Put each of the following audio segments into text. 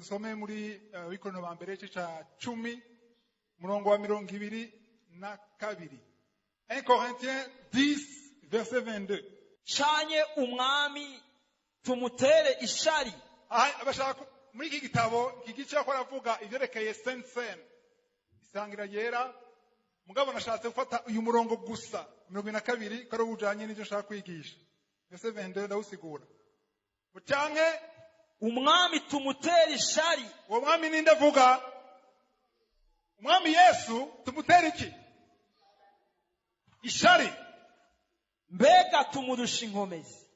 Dusome muri Abakorinto ba mbere, igice ca 10, umurongo wa 22. 1 Corinthiens 10, verset 22. Canke umwami tumutere ishari? Aha bashaka muri iki gitabo, iki gice ko aravuga ivyerekeye Sainte Cène, isangira ryera. Mugabo nashatse gufata uyu murongo gusa, 22, ko ari ujanye n'ivyo nshaka kwigisha. Verset 22, ndawusigura. Canke umwami tumutere ishari? Uwo mwami ninde avuga? Umwami Yesu. Tumutera iki? Ishari. Mbega tumurusha inkomezi?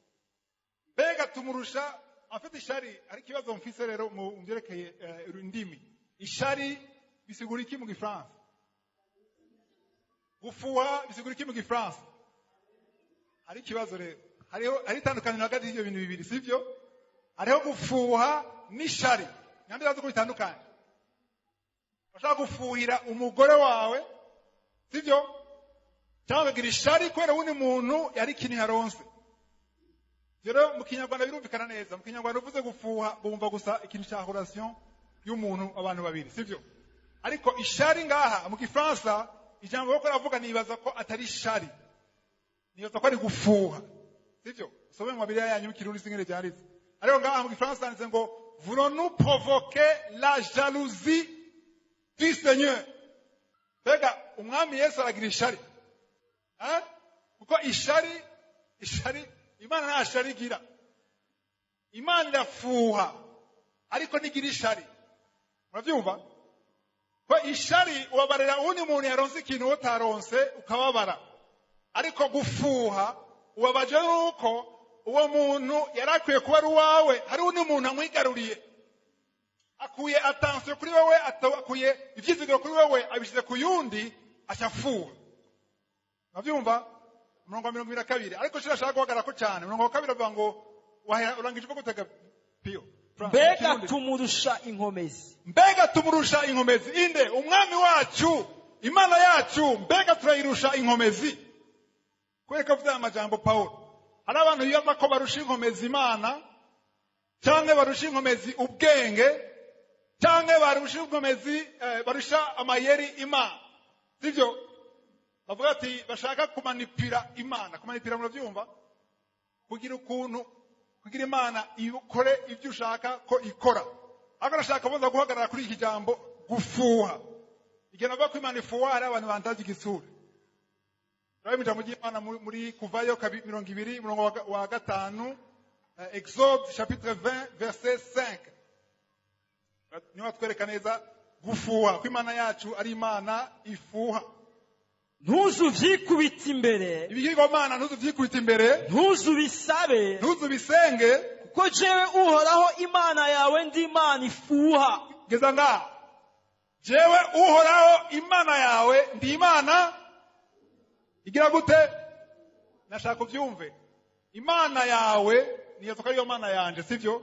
Mbega tumurusha afite ishari? Hari ikibazo mfise rero mu vyerekeye indimi. Ishari bisigura iki mu Gifaransa? Gufuha bisigura iki mu Gifaransa? Hari ikibazo rero, hariho hari itandukaniro hagati y'ivyo bintu bibiri, sivyo? Hariho gufuha n'ishari. Nyambira ko bitandukanye. Bashaka gufuhira umugore wawe, sivyo? Cyangwa ukagira ishari kubera wundi muntu yari ikintu yaronse. Rero mu Kinyarwanda birumvikana neza. Mu Kinyarwanda uvuze gufuha, bumva gusa ikintu cya relation y'umuntu, abantu babiri, sivyo? Ariko ishari ngaha mu Gifaransa, ijambo bako ravuga, nibaza ko atari ishari, nibaza ko ari gufuha, sivyo? Some mu Bibiliya yanyu mu Kirundi singene byanditse, ariko ngaha mu Gifaransa handitse ngo: "Voulons-nous provoquer la jalousie du Seigneur?" Mbega umwami Yesu aragira ishari, eh? Kuko ishari, Imana nta shari igira. Imana irafuha, ariko ntigira ishari. Murabyumva ko ishari ubabarira uwundi muntu yaronse ikintu utaronse, ukababara. Ariko gufuha, ubabaje nuko uwo muntu yari akwiye kuba ari uwawe, hari undi muntu amwigaruriye, akuye attention kuri wowe, akuye ivyizigiro kuri wowe, abishyize ku yundi, acafuha. Murabyumva? Umurongo wa 22, ariko cyo ashaka guhagarara ko cyane. Umurongo wa kabiri avuga ngo urangije uvuga gutega piyo Frank, Mbega Kirundi. tumurusha inkomezi? Mbega tumurusha inkomezi? Inde? Umwami wacu, Imana yacu, mbega turayirusha inkomezi? Kubera ko avuze aya majambo Pawulo, hari abantu bibaza ko barusha inkomezi Imana, cyangwa barusha inkomezi ubwenge, cyangwa barusha inkomezi barusha amayeri Imana, sibyo? Bavuga ati bashaka kumanipira Imana. Kumanipira murabyumva? Kugira ukuntu kugira Imana ikore ibyo ushaka ko ikora. Ariko arashaka kubanza guhagarara kuri iki jambo gufuha. Igihe navuga ko Imana ifuha, hari abantu bantazi igisura. Turabona ijambo ry'Imana muri Kuvayo 20, umurongo wa 5, Exode chapitre 20, verset 5, niho hatwereka neza gufuha ko Imana yacu ari Imana ifuha. Ntuzuvyikubite imbere. Ibigirwamana ntuzuvyikubite imbere. Ntuzubisabe. Ntuzubisenge. Kuko jewe Uhoraho Imana yawe ndi Imana ifuha. Geza ngaha. Jewe Uhoraho Imana yawe ndi Imana igira gute? Nashaka ubyumve. Imana yawe niyo ko ariyo Mana yanje, sivyo?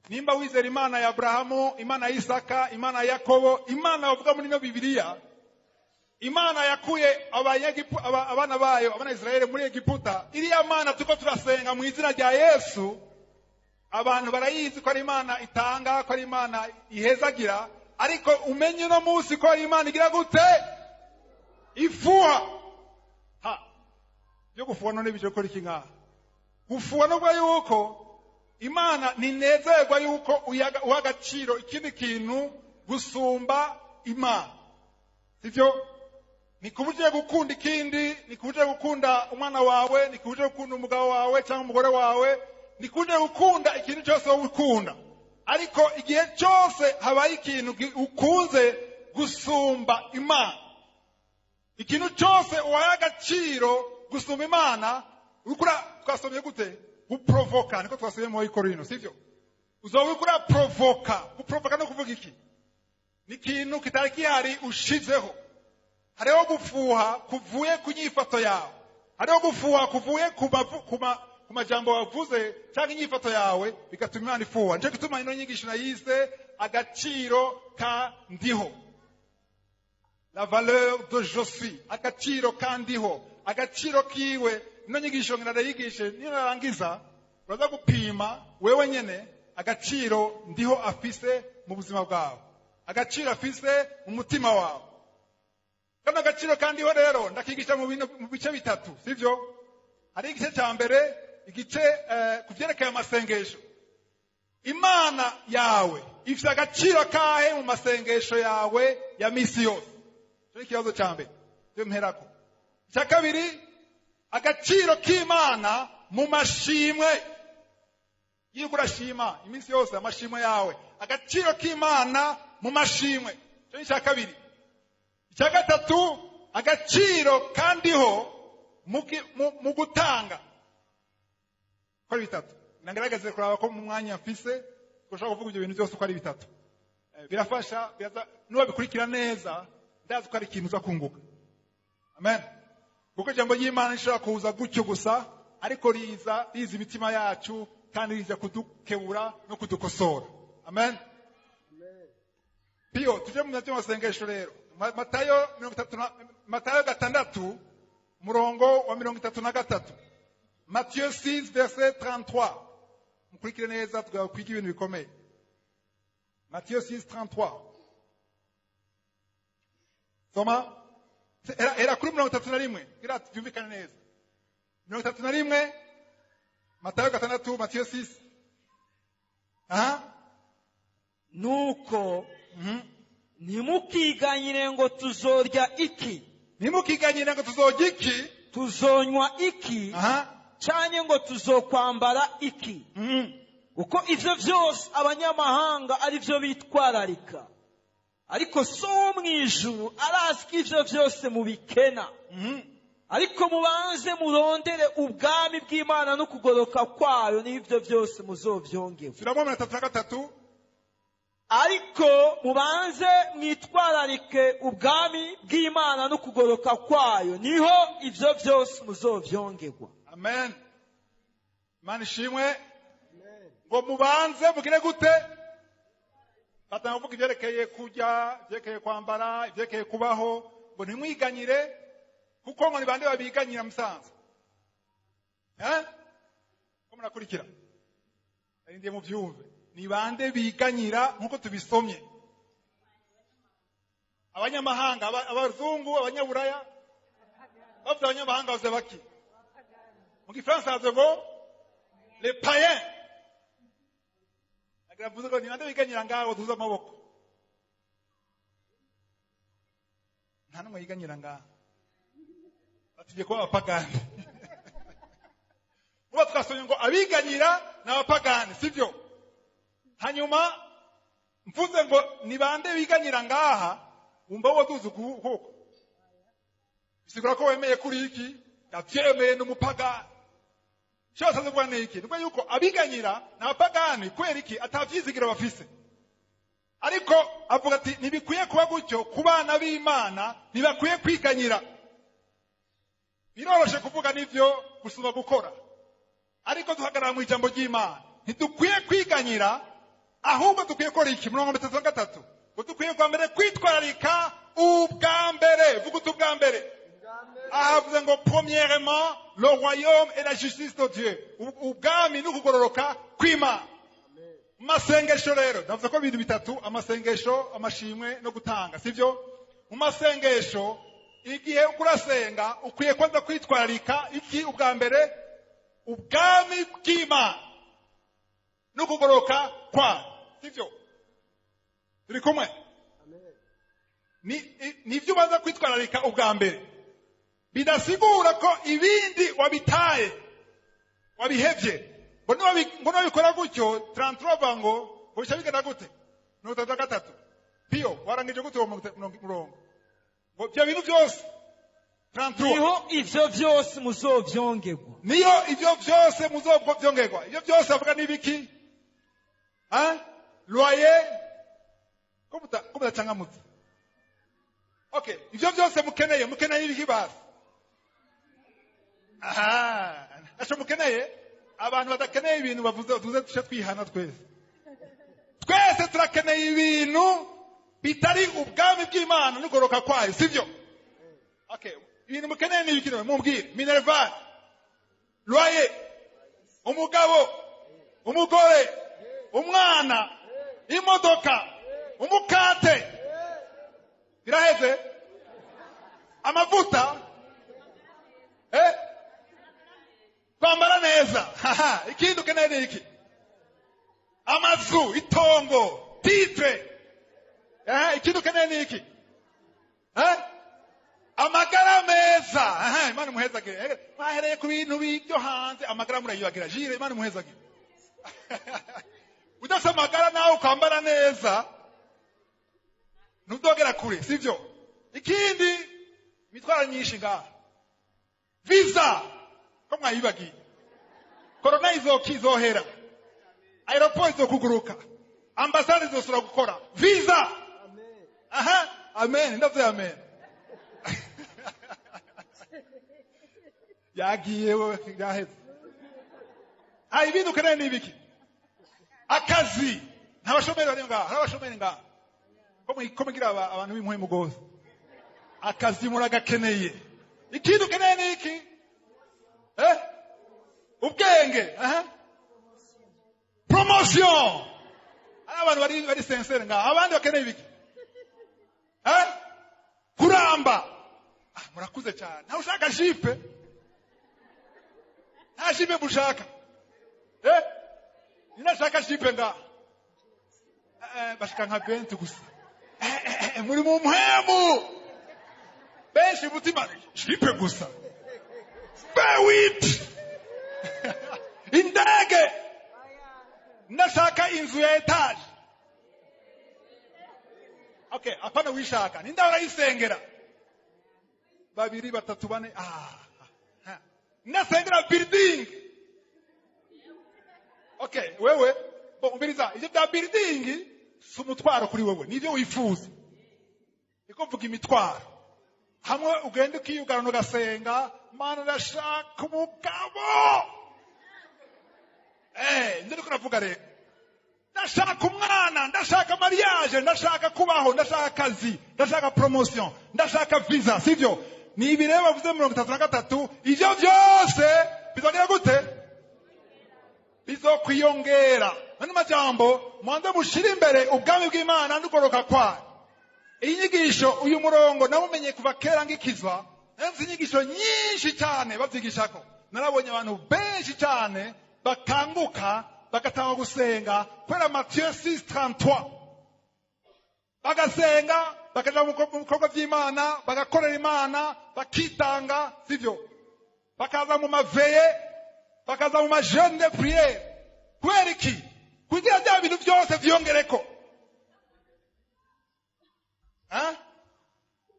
Nimba wizera Imana ya Aburahamu, Imana ya Isaka, Imana ya Yakobo, Imana bavuga muri ino Bibiliya, Imana yakuye abana bayo, abana Israeli, muri Egiputa, iriya Mana turiko turasenga mu izina rya Yesu, abantu barayizi ko ari Imana itanga, ko ari Imana ihezagira. Ariko umenye uno munsi ko ari Imana igira gute? Ifuha. Ha, byo gufuha none bije gukora iki ngaha? Gufuha no yuko Imana ntinezerwa yuko uha agaciro ikindi kintu gusumba Imana, sivyo? Nikubujije gukunda ikindi, nikubujije gukunda umwana wawe, nikubujije gukunda umugabo wawe cyangwa umugore wawe, nikubujije gukunda ikintu cyose wowe ukunda. Ariko igihe cyose habaye ikintu ukunze gusumba Imana, ikintu cyose uhaye agaciro gusumba Imana, uriko twasomye gute? Guprovoka, niko twasomye mu Korino, sivyo? Uzoba uriko uraprovoka. Guprovoka no kuvuga iki? Ni ikintu kitari gihari ushizeho. Hariho gufuha kuvuye ku nyifato yawe, hariho gufuha kuvuye ku majambo wavuze cyangwa inyifato yawe, bigatuma Imana ifuha. Nicyo gituma ino nyigisho nayise agaciro ka ndiho, la valeur de je suis, agaciro ka ndiho, agaciro kiwe. Ino nyigisho ngira ndayigishe, ninarangiza uraza gupima wewe nyene agaciro ndiho afise. mu buzima bwawe, agaciro afise mu mutima wawe. Kano gaciro kandiho rero ndakigisha mu bintu, mu bice bitatu, sivyo? Hari igice cya mbere, igice ku vyerekeye amasengesho. Imana yawe ifite agaciro kahe mu masengesho yawe ya misi yose? Icyo ni ikibazo cya mbere cyo mperako. Icya kabiri, agaciro k'Imana mu mashimwe. Iyo urashima iminsi yose, amashimwe yawe, agaciro k'Imana mu mashimwe, icyo ni icya kabiri. Icya gatatu, agaciro kandiho mu gutanga. Uko ari bitatu, nagerageze kuraba ko mu mwanya mfise ushobora kuvuga ibyo bintu byose uko ari bitatu. Birafasha, nubabikurikira neza, ndazi ko ari ikintu uza kunguka. Amen. Kuko ijambo ry'Imana rishobora kuza gutyo gusa, ariko riza riza imitima yacu kandi riza kudukebura no kudukosora. Amen. Piyo tuje mu by'amasengesho rero. Matayo 30 na Matayo 6, umurongo wa 33, Matthieu 6 verset 33. Mukurikire neza, tugomba kwiga ibintu bikomeye. Matthieu 6 33. Soma era kuri 31 kugira byumvikane neza. 31, Matayo 6, Matthieu 6. Aha. Nuko ntimukiganyire ngo tuzorya iki, Ntimukiganyire ngo tuzorya iki, tuzonywa iki, canke ngo tuzokwambara iki, kuko ivyo vyose abanyamahanga ari vyo bitwararika, ariko So wo mw'ijuru arazi ko ivyo vyose mubikena. Ariko mubanze murondere ubwami bw'Imana no kugoroka kwayo, n'ivyo byose muzovyongerwa. Subiramo 33. Ariko mubanze mwitwararike ubwami bw'Imana no kugoroka kwayo, niho ivyo byose muzovyongerwa. Amen. Imana ishimwe. Ngo mubanze mugire gute? Batanga kuvuga ibyerekeye kurya, ibyerekeye kwambara, ibyerekeye kubaho, ngo ntimwiganyire, kuko ngo ni bande babiganyira musanze? Ko murakurikira? Narindiye mubyumve. Ni bande biganyira nk'uko tubisomye? Abanyamahanga, abazungu, abanyaburaya. Bavuze abanyamahanga, bavuze baki? Mu Gifaransa bavuze ngo les païens. Agira mvuze ngo ni bande biganyira ngaho? Tuze amaboko. Nta n'umwe yiganyira ngaho. Batugiye kuba abapagani. Uba twasomye ngo abiganyira ni abapagani, sibyo? Hanyuma mvuze ngo ni bande biganyira ngaha, wumva wowe duzi ukuboko, bisigura ko wemeye kuri iki? Ndavyemeye, ni umupagani. Icyo basanzwe kuvuga ni iki? Ni yuko abiganyira ni abapagani. Kubera iki? Atavyizigiro bafise. Ariko avuga ati ntibikwiye kuba gutyo ku bana b'Imana, ntibakwiye kwiganyira. Biroroshe kuvuga n'ivyo gusoma gukora, ariko duhagarara mu ijambo ry'Imana. Ntidukwiye kwiganyira, ahubwo dukwiye gukora iki? 33, ngo dukwiye bwa mbere kwitwararika ubwa mbere. Vuga uti ubwa mbere. Ahavuze ngo premièrement le royaume et la justice de Dieu, ubwami n'ukugororoka kw'Imana. Mu masengesho rero, ndavuze ko ibintu bitatu: amasengesho, amashimwe no gutanga, sibyo? Mu masengesho, igihe urasenga, ukwiye kwanza kwitwararika iki? Ubwa mbere, ubwami bw'Imana n'ukugororoka kwayo, sibyo? Turi kumwe? Ni ibyo ubanza kwitwararika ubwa mbere. Bidasigura ko ibindi wabitaye, wabihevye. Ngo niwabikora gutyo, 33 ngo bica bigenda gute? 33. Piyo, warangije gute uwo murongo? Ngo ibyo bintu byose, 33. Niho ivyo vyose muzovyongerwa. Niyo ibyo byose muzobyongerwa. Ibyo byose avuga ni ibiki? Hein? Loyer, ko mudacangamutse? Okay, ibyo byose mukeneye, mukeneye ibiki basi? Aha, ntacyo mukeneye. Abantu badakeneye ibintu bavuze, tuze duce twihana twese. Twese turakeneye ibintu bitari ubwami bw'Imana n'ugoroka kwayo, sibyo? Okay, ibintu mukeneye ni ibiki? Mumbwire. Minerval, loyer, umugabo, umugore, umwana, imodoka. Mayonnaise, amavuta, kwambara neza. Haha, ikindi ukeneye ni iki? Amazu, itongo, titre. Ikindi ukeneye ni iki? Amagara meza. Aha, Imana imuhezagire. Mwahereye ku bintu byo hanze, amagara murayibagira. Jire, Imana imuhezagire. Udafite amagara nawe ukambara neza ntuzogera kure, sivyo? Ikindi, imitwaro nyinshi ngaha. Visa ko mwayibagiye. Corona izohera, aéroport izokuguruka, ambasade izosubira gukora. Visa. Aha, amen, ndavuze amen. Yagiye we, yaheze. Ah, ibindi ukeneye ni ibiki? Akazi. Nta bashomeri bari ngaha, hari abashomeri ngaha. Ko mugira abantu b'impuhwe gose. Akazi muragakeneye. Ikindi ukeneye ni iki? Ubwenge. Aha. Promotion. Hari abantu bari sincere ngaha. Abandi bakeneye ibiki? Kuramba. Ah, murakuze cyane. Ntawe ushaka jipe. Nta jipe mushaka. Ninashaka jipe ngaha. Bashika nka 20 gusa. Muri mu mpemu. Benshi mutima jipe gusa. Bewit. Indege. Nashaka inzu ya etage. Okay, apana wishaka. Ninda urayisengera. 2, 3, 4. Ah. Nasengera building. Okay, wewe bon, umviriza, ivyo bya building si umutwaro kuri wewe, nivyo wifuza. Niko mvuga imitwaro. Hamwe ugenda ukiyugarana ugasenga, Mana ndashaka umugabo. Nje ndiko navuga rero. Ndashaka umwana, ndashaka mariage, ndashaka kubaho, ndashaka akazi, ndashaka promotion, ndashaka visa, sivyo? Ni ibi rero bavuze 33, ivyo byose bizogira gute? Bizokwiyongera. Ano majambo mwanze mushire imbere ubwami bw'Imana n'ugoroka kwayo. Iyi nyigisho, uyu murongo nawumenye kuva kera ngikizwa. Nzi inyigisho nyinshi cyane bavyigishako. Narabonye abantu benshi cyane bakanguka bagatanga gusenga kubera Matthieu 6:33. Bagasenga, bakaja mu bikorwa by'Imana, bagakorera Imana, bakitanga, sivyo? Bakaza mu maveye, bakaza mu majeune de prière. Kubera iki? Kugira bya bintu byose vyongereko.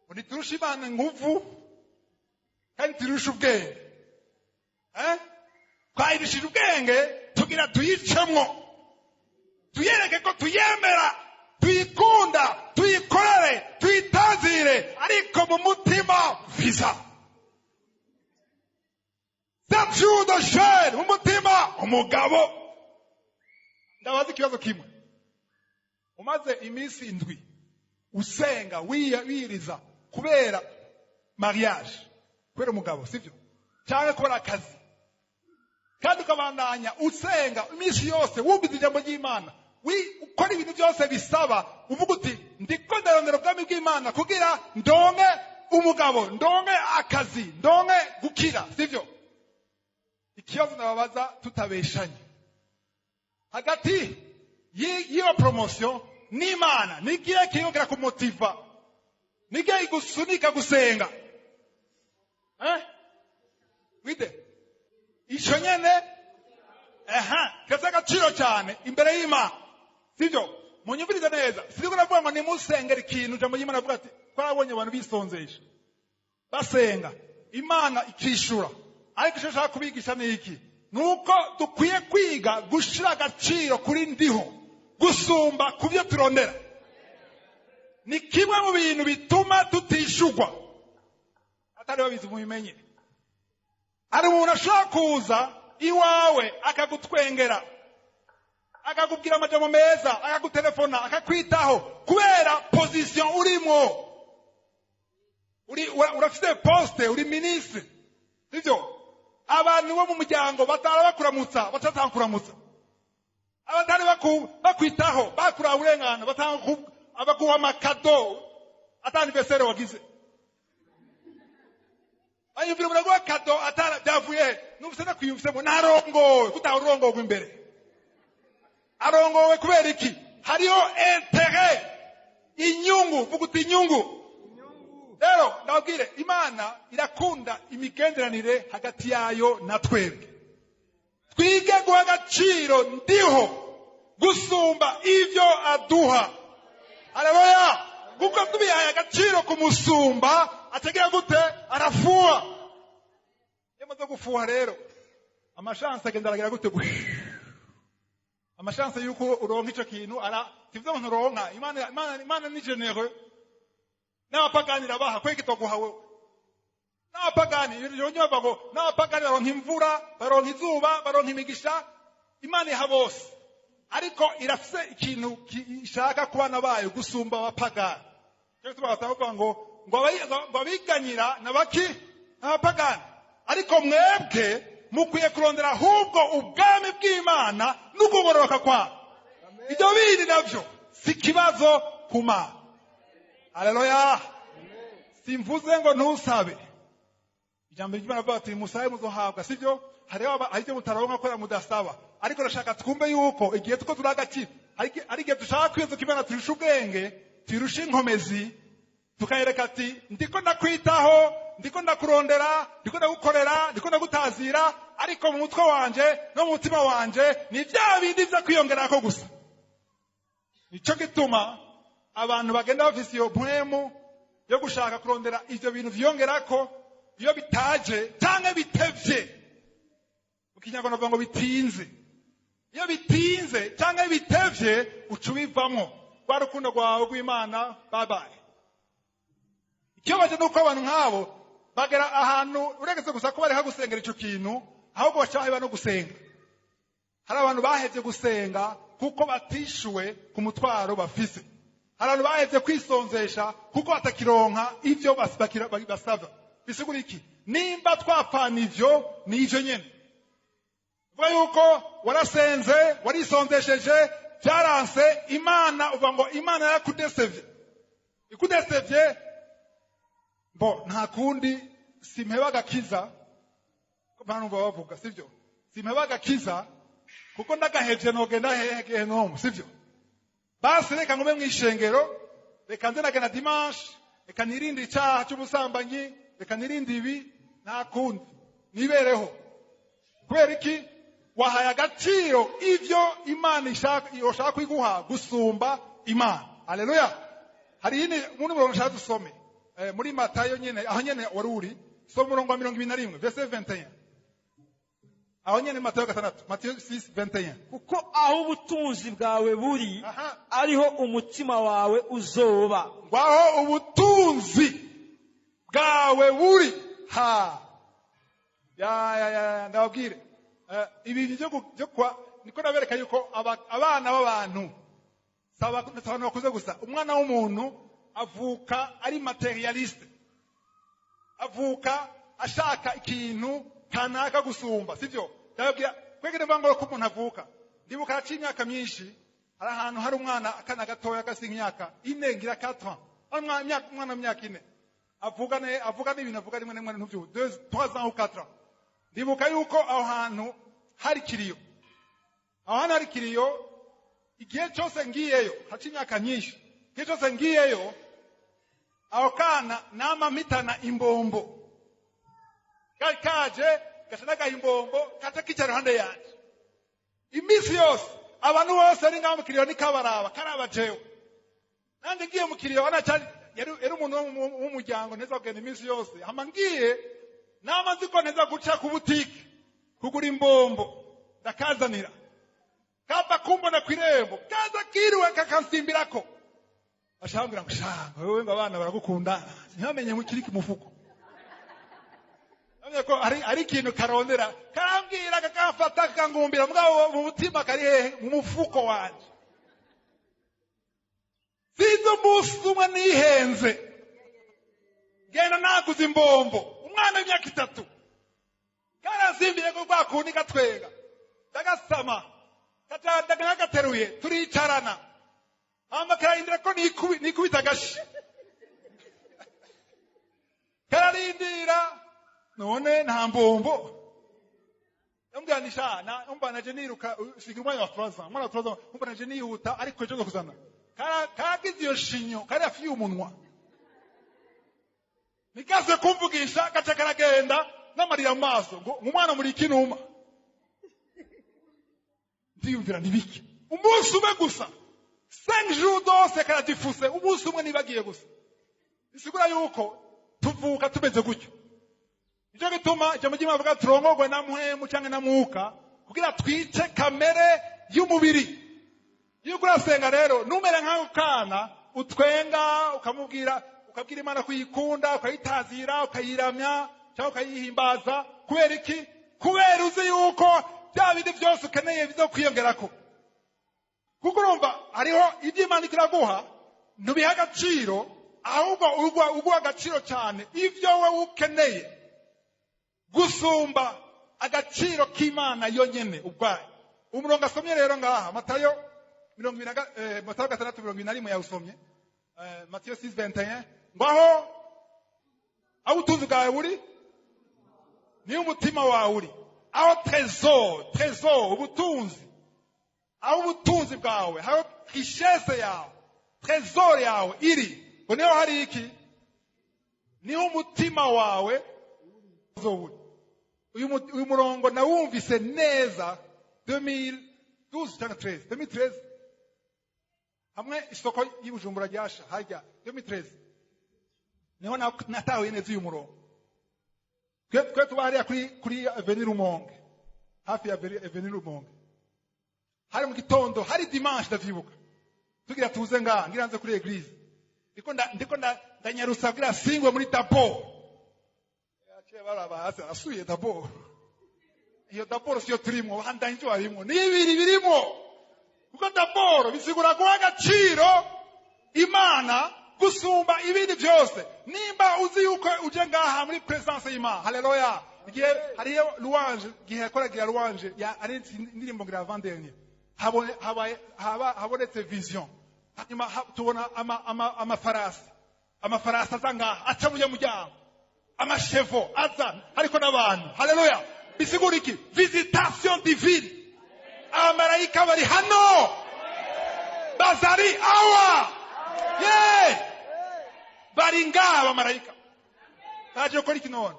Uniturusha Imana nguvu kandi turusha ubwenge. Twayirishije ubwenge tugira tuyicemwo, tuyereke ko tuyemera, tuyikunda, tuyikorere, tuyitazire, ariko mu mutima visa. 7 jours de jeûne, mu mutima umugabo. Ndabaza ikibazo kimwe. Umaze iminsi 7 usenga wiyiriza kubera mariage, kubera umugabo, sivyo? Cyangwa kubera akazi. Kandi ukabandanya usenga iminsi yose wumvise ijambo ry'Imana, ukora ibintu byose bisaba, uvuga uti ndiko ndarondera ubwami bw'Imana kugira ndonke umugabo, ndonke akazi, ndonke gukira, sivyo? Ikibazo nababaza tutabeshanye. Hagati y'iyo promotion n'Imana, nigiye kiyongera kumotiva, nigiye igusunika gusenga. Wide ico nyene, kirafite agaciro cyane imbere y'Imana, sivyo? Munyumvirize neza, siriko navuga ngo nimusengere ikintu. Ijambo ry'Imana avuga ati twarabonye abantu bisonzesha basenga, Imana ikishura. Ariko icyo nshaka kubigisha ni iki? Nuko dukwiye kwiga gushira agaciro kuri ndiho gusumba kubyo turondera. Ni kimwe mu bintu bituma tutishugwa. Atari babizi mubimenye. Hari umuntu ashobora kuza iwawe akagutwengera, akakubwira amajambo meza, akagutelefona, akakwitaho kubera position urimo. Urafite poste, uri ministre, sivyo? Abantu bo mu muryango batara bakuramutsa, batatakuramutsa. Abatari bakwitaho, bakura uburenganzira, batanga abaguha amakado. Ata anniversaire wagize. Ayumvira umuntu aguha cadeau atara byavuye he? Numvise ndakwiyumvisemo narongowe, kutaha urongowe imbere. Arongowe kubera iki? Hariho intérêt, inyungu, vuga uti inyungu. Rero ndababwire, Imana irakunda imigenderanire hagati yayo na twebwe. Twige guha agaciro ndiho gusumba ivyo aduha. Haleluya! Kuko tubihaye agaciro kumusumba, ategera gute? Arafuha. Iyo amaze gufuha rero, ama chances agenda aragira gute? Ama chances yuko uronka ico kintu ara sivyo ngo nturonka. Imana ni généreux, n'abapagani irabaha, kweki toguha wewe? N'abapagani yonye bavuga ngo n'abapagani baronka imvura, baronka izuba, baronka imigisha. Imana iha bose, ariko irafise ikintu ishaka ku bana bayo gusumba abapagani. Cyo gituma batavuga ngo abiganyira nabaki n'abapagani, ariko mwebwe mukwiye kurondera ahubwo ubwami bw'Imana n'ukugororoka kwayo, ibyo bindi navyo si ikibazo ku Mana. Haleluya! Simvuze ngo ntusabe. Ijambo ry'Imana rivuga ati: "Musabe muzohabwa," sibyo? Hariho hari ibyo mutaronka kubera mudasaba, ariko ndashaka twumve yuko igihe tuko turi agaciro, hari igihe dushaka kwibaza ko Imana turusha ubwenge, tuyirusha inkomezi, tukayereka ati: "Ndiko ndakwitaho, ndiko ndakurondera, ndiko ndagukorera, ndiko ndagutazira, ariko mu mutwe wanje no mu mutima wanje ni bya bindi vyo kwiyongerako gusa." Nico gituma abantu bagenda bafise iyo mpwemu yo gushaka kurondera ivyo bintu vyiyongerako, iyo bitaje canke bitevye, mu Kinyarwanda bavuga ngo bitinze, iyo bitinze canke bitevye, uca ubivamwo rwa rukundo rwawe rw'Imana. Babaye ikibabaje nuko abantu nk'abo bagera ahantu uregetse gusa ko bareka gusengera ico kintu, ahubwo baca baheba no gusenga. Hari abantu bahevye gusenga kuko batishuwe ku mutwaro bafise. Hari abantu bahevye kwisonzesha kuko batakironka ivyo basaba. Bisigura iki? Nimba twapfana ivyo, ni ivyo nyene. Uvuga yuko warasenze, warisonzesheje, byaranse, Imana, uvuga ngo Imana yarakudesevye, ikudesevye. Bo nta kundi, simpeba agakiza. Bantu bavuga sivyo? Simpeba agakiza kuko ndagahevye nogenda hehe gehenomu, sivyo? Basi reka ngume mw'ishengero, reka nze nagenda dimanche, reka nirinde icaha c'ubusambanyi, reka nirinde ibi, nta kundi nibereho. Kubera iki? Wahaye agaciro ivyo Imana ishaka, yoshaka kwiguha gusumba Imana. Haleluya! Hari yindi mundi murongo nshaka dusome, muri Matayo nyene, aho nyene wari uri. Soma umurongo wa 21, verset 21, aho nyene, Matayo 6, Matayo 6 21. Kuko aho ubutunzi bwawe buri, ariho umutima wawe uzoba. Ngo aho ubutunzi bwawe buri. Ha ya ya ya, ndababwire, ibi byo kwa niko nabereka yuko abana b'abantu si abantu bakuze gusa. Umwana w'umuntu avuka ari matérialiste, avuka ashaka ikintu kanaka gusumba, sibyo? Ndababwira kwegere mvuga ngo ko umuntu avuka, ndibuka haciye imyaka myinshi, hari ahantu hari umwana, akana gatoya gasi imyaka 4, ngira 4 ans. Hari umwana w'imyaka 4 avuga ne, avuga n'ibintu avuga rimwe na rimwe ntuvyumve, 2, 3 ans ou 4 ans. Ndibuka yuko aho hantu hari kiriyo, aho hantu hari kiriyo. Igihe cyose ngiyeyo, haca imyaka myinshi, igihe cyose ngiyeyo, aho kana nama mpitana imbombo. Kari kaje gaca nagaha imbombo, kaca kicara iruhande yanje iminsi yose. Abantu bose bari ngaho mu kiriyo nikabaraba, karaba jewe. Nanjye ngiye mu kiriyo, anacari yari umuntu w'umuryango, nteza kugenda iminsi yose. Hama ngiye, nama nzi ko nteza guca ku butike kugura imbombo, ndakazanira. Kava kumbona kw'irembo, kaza kiriwe kakansimbirako, ashambwira ngo: "Shanga wewe," ngo "abana baragukunda." Ntibamenye ngo kiri ku mufuko. Amenye ko hari ikintu karondera, karambwira, kakamfata, kakangumbira, mugabo mu mutima kari hehe? Mu mufuko wanje. Sinzi umunsi umwe nihenze, genda naguze imbombo, umwana w'imyaka 3 karansimbiye ko rwa kundi, gatwenga, ndagasama, nagateruye, turicarana, hama kararindira ko nikubita agashi. Ndarindira none nta mbombo. Ndamubwira nti sha umva naje niruka, sigira umwanya wa 3 ans, umwana wa 3 ans, umva naje nihuta, ariko ejo nzokuzana. Karagize iyo shinyo kari hafi y'umunwa, nikaze kumvugisha, gaca karagenda n'amarira mu maso, ngo umwana muri kinuma. Ndiyumvira nibiki, umunsi umwe gusa, 5 jours dose karadifuse, umunsi umwe nibagiye gusa. Bisigura yuko tuvuka tumeze gutyo. Nicyo gituma ijambo ry'Imana rivuga turongorwe na Mpwemu canke na Mwuka kugira twice kamere y'umubiri. Iyo uriko urasenga rero, numere nk'ako kana utwenga, ukamubwira, ukabwira Imana kuyikunda, ukayitazira, ukayiramya cyangwa ukayihimbaza. Kubera iki? Kubera uzi yuko bya bindi byose ukeneye bizokwiyongerako. Kuko urumva hariho ibyo Imana ikiraguha ntubiha agaciro, ahubwo uguha agaciro cyane ibyo wowe ukeneye gusumba agaciro k'Imana yonyene ubwayo. Umurongo asomye rero ngaha, Matayo 20, Matayo 6:21 yawusomye, Matiyo 6:21, ngo aho ubutunzi bwawe buri niyo umutima wawe uri. Aho trésor, ubutunzi, aho ubutunzi bwawe, aho richesse yawe, trésor yawe iri, ngo niho hari iki? Niho umutima wawe uri. Uyu murongo nawumvise neza 2012 cyangwa 13, 2013, hamwe isoko y'Ibujumbura ryasha harya 2013, niho natahuye neza uyu murongo. Twe tuba hariya kuri Avenue Rumonge, hafi ya Avenue Rumonge. Hari mu gitondo, hari dimanche, ndavyibuka, tugira tuze ngaha, ngira nze kuri église, ndiko ndanyarusa kugira singwe muri d'abord. Yaciye baraba hasi, arasubiye d'abord. Iyo d'abord siyo turimwo, bandanye ivyo barimwo ni ibiri birimo, kuko d'abord bisigura guha agaciro Imana gusumba ibindi byose. Nimba uzi yuko uje ngaha muri présence y'Imana, haleluya! Igihe hariyo louange, igihe yakoragira louange ya ari indirimbo ngira avant dernier, habaye habonetse vision, hanyuma tubona amafarasi aza ngaha, aca mu muryango, ama chevaux aza ariko n'abantu. Haleluya! Bisigura iki? Visitation divine. Abamarayika bari hano, bazari awa ye bari ngaha. Abamarayika baje gukora iki none?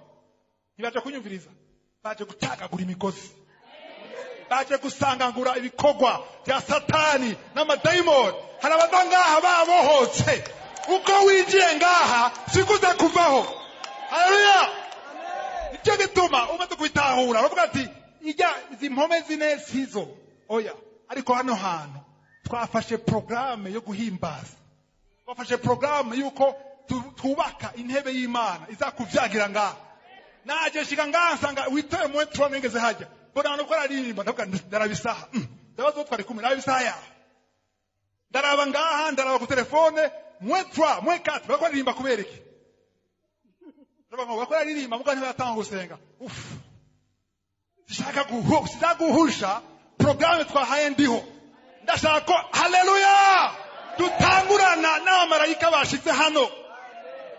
Ntibaje kunyumviriza, baje gutagagura imigozi, baje gusangangura ibikorwa bya Satani n'amadayimoni. Hari abava ngaha babohotse. Uko winjiye ngaha sikuza kuvaho. Haleluya! Nicyo gituma umaze kubitahura bavuga ati ijya izi mpome zine sizo, oya. Ariko hano hantu twafashe porogaramu yo guhimbaza, twafashe porogaramu y'uko twubaka intebe y'Imana izakuvyagira ngaha. Naje nshika ngaha nsanga witoye mu trois, nigeze hajya mbona abantu ko aririmba, ndavuga ndaraba isaha. Ndabaza uwo twari kumwe, ndaraba isaha yawe, ndaraba ngaha, ndaraba ku telefone, moins 3, moins 4, bariko baririmba kubera iki? Ndavuga ngo bariko baririmba muga ntibatanga gusenga. Uf, sishaka guhusha porogaramu twahaye ndiho. Ndashaka ko, haleluya, dutangurana n'abamarayika bashitse hano.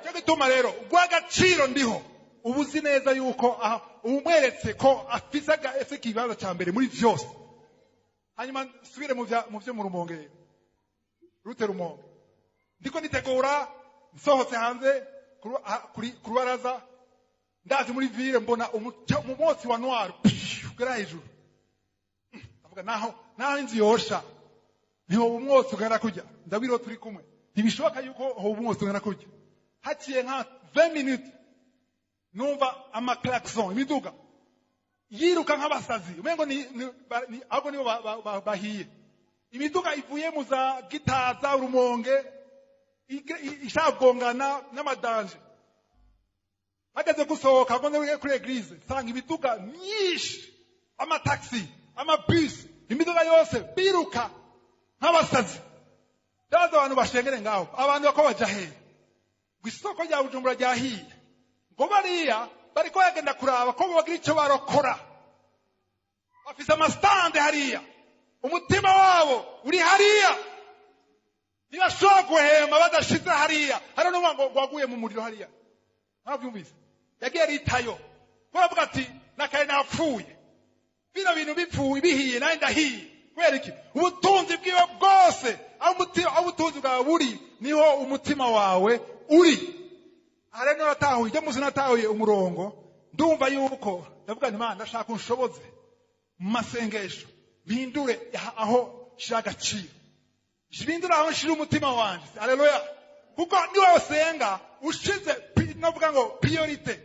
Cyo gituma rero guha ndiho, uba uzi neza yuko aha umweretse ko afise ikibanza cya mbere muri vyose. Hanyuma nsubire mu vyo mu Rumonge, route Rumonge. Ndiko nitegura, nsohotse hanze ku rubaraza, ndazi muri ville, mbona umwotsi wa noir ugera hejuru. Ndavuga naho inzu yosha niho umwotsi ugana kujya. Ndabwira uwo turi kumwe, ntibishoboka yuko hoba umwotsi ugana kujya. Haciye nka 20 minutes, numva ama klaxon, imiduga yiruka nk'abasazi, umengo ni ahubwo nibo bahiye. Imiduga ivuye mu za Gitaza, Rumonge, ishaka kugongana n'amadanje. Hageze gusohoka ngo nze kuri église, nsanga imiduga myinshi, amataxi, amabisi, imiduga yose biruka nk'abasazi. Ndabaza abantu bashengere ngaho, abantu bako baja hehe? Ngo isoko rya Bujumbura ryahiye, ngo bariya bariko bagenda kuraba ko bogira icyo barokora. Bafise ama stands hariya, umutima wabo uri hariya, ntibashobora guhema badashize hariya. Hariho n'umwe ngo waguye mu muriro hariya, ntabyumvise. Yagiye aritayo kuravuga ati nakaye napfuye, bino bintu bipfuye bihiye nanjye ndahiye. Kubera iki? Ubutunzi bwiwe bwose, aho ubutunzi bwawe buri niho umutima wawe uri. Aha rero natahuye ijya munsi, natahuye umurongo, ndumva yuko ndavuga nti: "Imana, ndashaka unshoboze mu masengesho, mpindure aho nshira agaciro, mpindure aho nshira umutima wanje." Haleluya! Kuko niwe usenga ushize novuga ngo priorité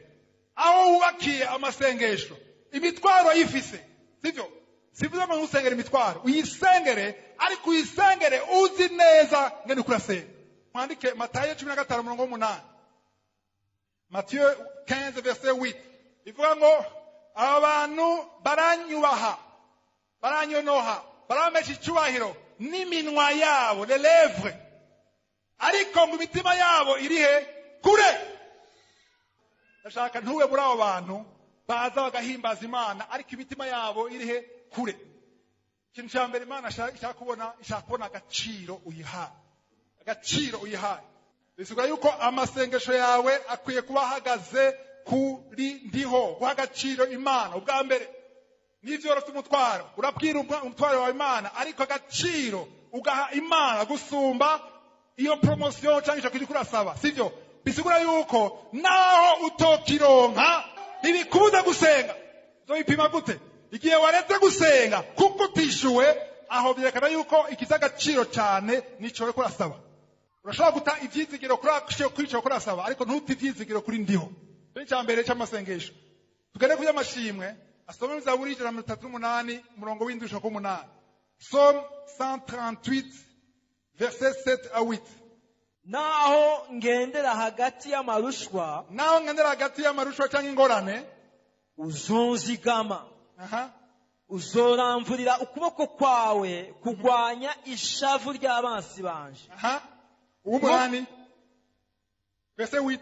aho wubakiye amasengesho, imitwaro yifise, sivyo? Sivuze ngo ntusengere imitwaro, uyisengere, ariko uyisengere uzi neza ngene uko urasenga. Mwandike Matayo 15 umurongo w'8, Matthieu 15 verset 8, ivuga ngo aba bantu baranyubaha, baranyonoha, barampesha icyubahiro n'iminwa yabo, les lèvres, ariko ngo imitima yabo iri he? Kure. Ndashaka ntube muri abo bantu baza bagahimbaza Imana ariko imitima yabo iri he? Kure. Ikintu cya mbere Imana ishaka kubona, ishaka kubona agaciro uyihaye, agaciro uyihaye. Bisigura yuko amasengesho yawe akwiye kuba ahagaze kuri ndiho, guha agaciro Imana ubwa mbere. N'ivyo urafite umutwaro, urabwira umutwaro wawe Imana, ariko agaciro ugaha Imana gusumba iyo promotion cyangwa icyo kintu urasaba, sivyo? Bisigura yuko naho utokironka ntibikubuza gusenga. Uzobipima gute? Igihe waretse gusenga kuko utishyuwe, aho byerekana yuko ikiza agaciro cyane nico uriko urasaba. Urashobora guta ivyizigiro kuri ico urasaba, ariko ntute ivyizigiro kuri ndiho. Icyo cya mbere cy'amasengesho. Tugende ku by'amashimwe. Asome Zaburi 138 umurongo w'7 gushika ku 8, Psaume 138 verset 7 à 8. Naho ngendera hagati y'amarushwa, Naho ngendera hagati y'amarushwa cyangwa ingorane, uzonzigama. Aha. Uzoramvurira ukuboko kwawe kurwanya ishavu ry'abansi banje. Aha, uw'umunani, verset 8.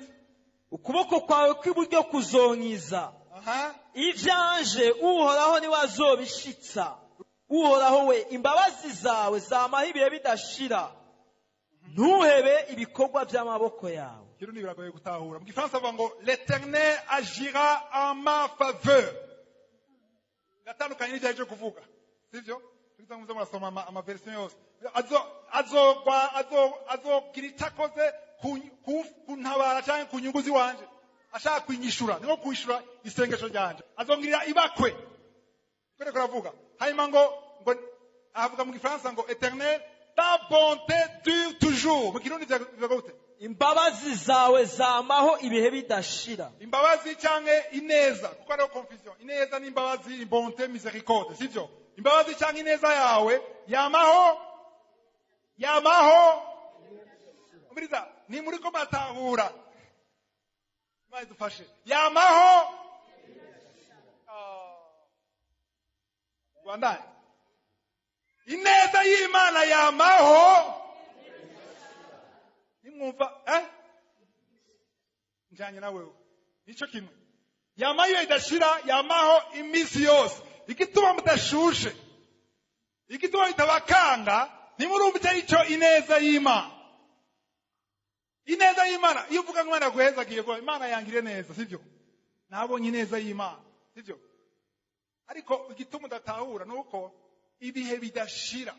Ukuboko kwawe kw'iburyo kuzonkiza. Aha. Ivyanje Uhoraho niwe azobishitsa. Uhoraho we, imbabazi zawe zamaho ibihe bidashira, ntuhebe ibikorwa by'amaboko yawe. Kirundi biragoye gutahura. Mu Gifaransa bavuga ngo "L'Éternel agira en ma faveur". Gatandukanye n'ibyo aje kuvuga, sivyo? Tugize muze murasoma ama version yose. Azogwa azogira icyo akoze kuntabara cyangwa ku nyungu ziwanje, ashaka kwinyishura, niko kwishura isengesho ryanje, azongirira ibakwe. Kore kuravuga hanyuma ngo avuga mu Gifaransa ngo "Éternel, ta bonté dure toujours". Mu Kirundi bivuga gute? Imbabazi zawe zamaho ibihe bidashira. Imbabazi cyangwa ineza, kuko hariho confusion, ineza n'imbabazi, bonté, miséricorde, sivyo? Imbabazi cyangwa ineza yawe yamaho, yamaho. Umviriza, ni muri ko matahura. Imana idufashe. Yamaho. Ah. Rwanda, ineza y'Imana yamaho. Nimwumva njanye na wewe, nico kimwe. Yamaho iyo idashira, yamaho iminsi yose. Igituma mudashushe, igituma bitabakanga, ntimurumva icyo ari cyo ineza y'Imana. Ineza y'Imana, iyo uvuga ngo Imana yaguhezagiye, ngo Imana yangire neza, sivyo? Nabonye ineza y'Imana, sivyo? Ariko igituma udatahura ni uko ibihe bidashira,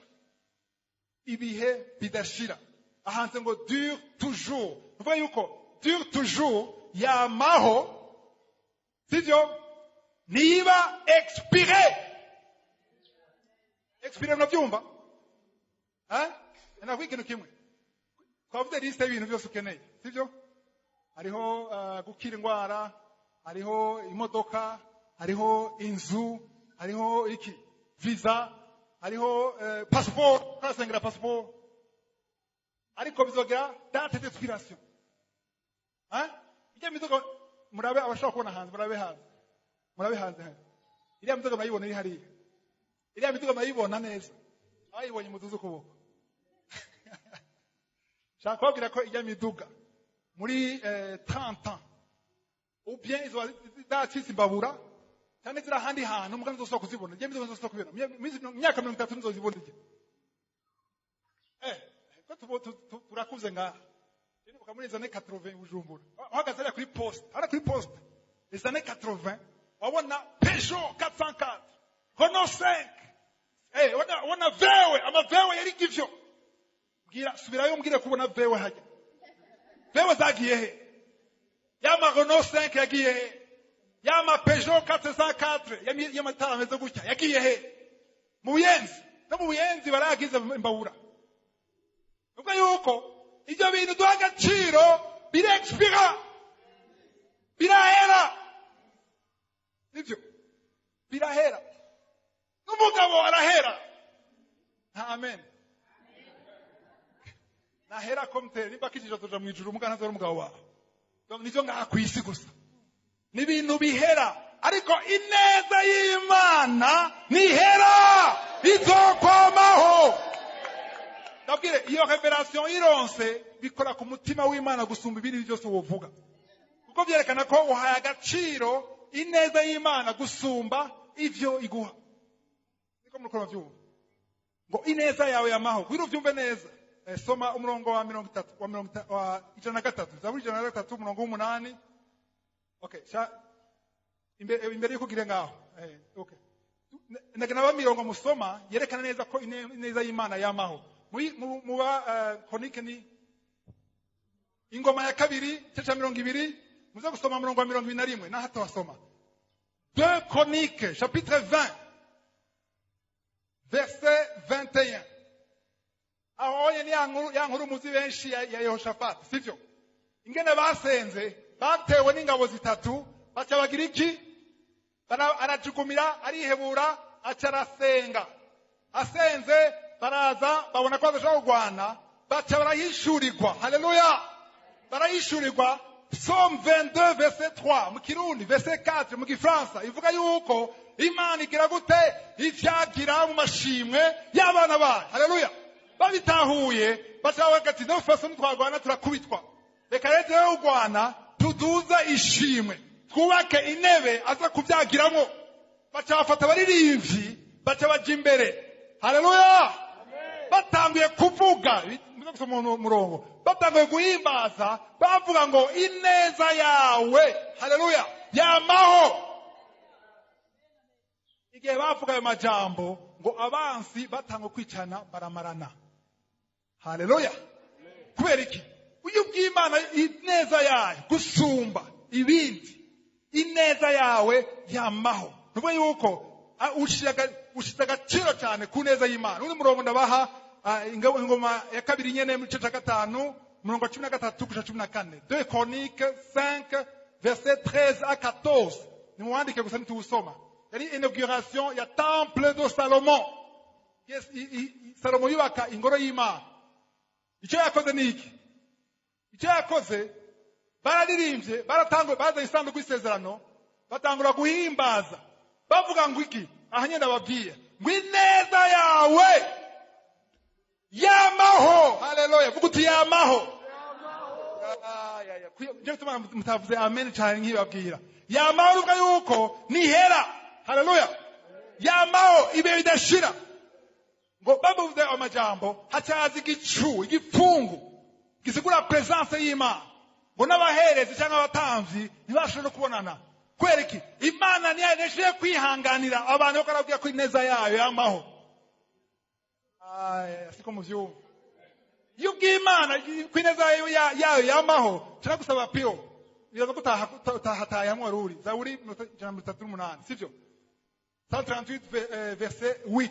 ibihe bidashira ahanze ngo dure toujours. Uvuga yuko dure toujours, yamaho, sivyo? Niba expiré, expiré, murabyumva? Eh, nakwiga ikintu kimwe. Twavuze liste y'ibintu byose ukeneye, sivyo? Hariho gukira indwara, hariho imodoka, hariho inzu, hariho iki, visa, hariho passport, urasengera passport, ariko bizogera date d'expiration. Hein, ijya miduga murabe, abashobora kubona hanze, murabe hanze, murabe hanze hano. Iriya miduga murayibona iri hariya? Iriya miduga murayibona neza? Abayibonye muduze ukuboko. Shaka kubabwira ko ijya miduga muri 30 ans ou bien izo zacitse imbabura cyane, ziri ahandi hantu, muga nzosubira kuzibona. Ijya miduga nzosubira kubibona mu myaka 30, nzozibona ijya ko turakuze ngaha. Ndibuka muri zone 80 Bujumbura, uhagaze hariya kuri poste, hariya kuri poste. Les années 80, wabona Peugeot 404, Renault 5, wabona VW, ama VW yari ivyo. Bwira, subirayo mbwire kubona VW hajya. VW zagiye he? Yama Renault 5 yagiye he? Yama Peugeot 404 y'amatara ameze gutya yagiye he? Mu Buyenzi, no mu Buyenzi baragize imbabura. Ubwo yuko ibyo bintu duha agaciro birexpira, birahera. Nibyo, birahera. N'umugabo arahera. Nta amen. Nahera komtere nimba kijije tuja mu ijuru umugana ntazora umugabo wawe. Donc nivyo ngaha kw'isi gusa. Ni ibintu bihera, ariko ineza y'Imana ntihera, izokwamaho. Ndabwire, iyo révélation ironse bikora ku mutima w'Imana gusumba ibindi byose wovuga, kuko byerekana ko uhaye agaciro ineza y'Imana gusumba ivyo iguha. Niko muriko muravyumva, ngo ineza yawe yamaho. Kugira uvyumve neza, soma umurongo wa 30 wa 103, Zaburi 103, umurongo w'8. Okay, sha imbere yuko ugire ngaho, okay, ndagana ba mirongo musoma yerekana neza ko ineza y'Imana yamaho. Muba Chronique, ni Ingoma ya Kabiri, igice cya 20, muze gusoma umurongo wa 21 naho hatawasoma. 2 Chroniques chapitre 20 verset 21. Aho onye ni ya nkuru muzi benshi ya Yehoshafati, sivyo? Ingene basenze batewe n'ingabo zitatu, baca bagira iki? Arajugumira, arihebura, aca arasenga. Asenze, baraza babona ko badashobora kurwana, baca barahishurirwa. Haleluya! Barahishurirwa Psaume 22 verset 3 mu Kirundi, verset 4 mu Gifaransa, ivuga yuko Imana igira gute? Ivyagira mu mashimwe y'abana bayo. Haleluya! Babitahuye, baca bavuga ati: "No façon twagwana turakubitwa, reka rero rero kurwana tuduze ishimwe, twubake intebe aza kubyagiramo." Baca bafata abaririmbyi, baca baja imbere. Haleluya! Batanguye kuvuga, muze gusoma umurongo, batanguye guhimbaza, bavuga ngo ineza yawe, haleluya, yamaho. Igihe bavuga ayo majambo, ngo abansi batanguye kwicana, baramarana. Haleluya! Kubera iki? Uyu bw'Imana ineza yayo gusumba ibindi, ineza yawe yamaho. Nuvuga yuko ushize agaciro cyane ku neza y'Imana. Undi murongo ndabaha, Ingoma ya Kabiri nyene, mu gice cya 5, umurongo wa 13 gushika 14, 2 Chroniques 5 verset 13 à 14. Nimuwandike gusa, nituwusoma. Yari inauguration ya temple de Salomon. Yes, Salomo yubaka ingoro y'Imana. Icyo yakoze ni iki? Icyo yakoze, bararirimbye, baratangwa, bazanye isanduku y'isezerano, batangura guhimbaza bavuga ngo iki? Aha nyine ndababwiye ngo ineza yawe yamaho. Haleluya! Vuga uti yamaho. Nje gituma mutavuze amen cyane nkibabwira yamaho, uvuga yuko nihera. Haleluya! Yamaho ibihe bidashira. Ngo bavuze amajambo, hacaza igicu, igipfungu gisigura présence y'Imana, ngo n'abaherezi cyangwa abatambyi ntibashobore no kubonana. Kubera iki? Imana ntiyashoboye kwihanganira abantu bako arabwira ko ineza yayo yamaho. Siko muvyumva? Iyo ubwiye Imana ko ineza yayo yamaho, nshaka gusaba pio biraza ko utahataye hamwe wari uri. Zaburi 138, sivyo? 138 verset 8.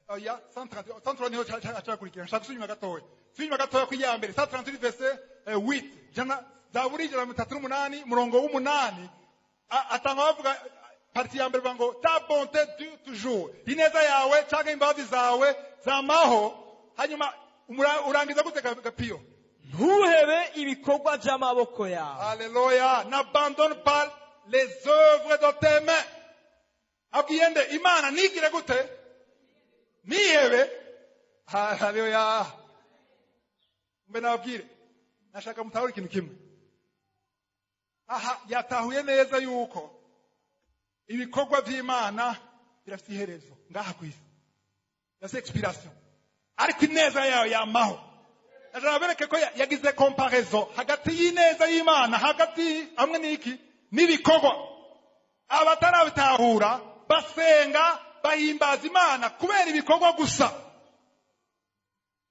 Oya, 138, 138 niho cyakurikira. Nshaka gusubira inyuma gatoya, subira inyuma gatoya ku iya mbere, 138 verset 8. Zaburi 138, umurongo w'8, atanga bavuga partie ya mbere, bavuga ngo ta bonté dure toujours, ineza yawe cyangwa imbabazi zawe zamaho. Hanyuma urangiza gute, Gapiyo? Ntuhebe ibikorwa by'amaboko yawe. Alléluia. N'abandonne pas les œuvres de tes mains. Abwiye nde? Imana nigire gute? Nihebe. Haleluya. Mbe nababwire. Nashaka mutahure ikintu kimwe. Aha yatahuye neza yuko ibikorwa by'Imana birafite iherezo ngaha ku isi. Birafite expiration. Ariko ineza yayo yamaho. Arabereke ko yagize comparaison hagati y'ineza y'Imana hagati hamwe n'iki n'ibikorwa. Abatarabitahura basenga bahimbaza Imana kubera ibikorwa gusa.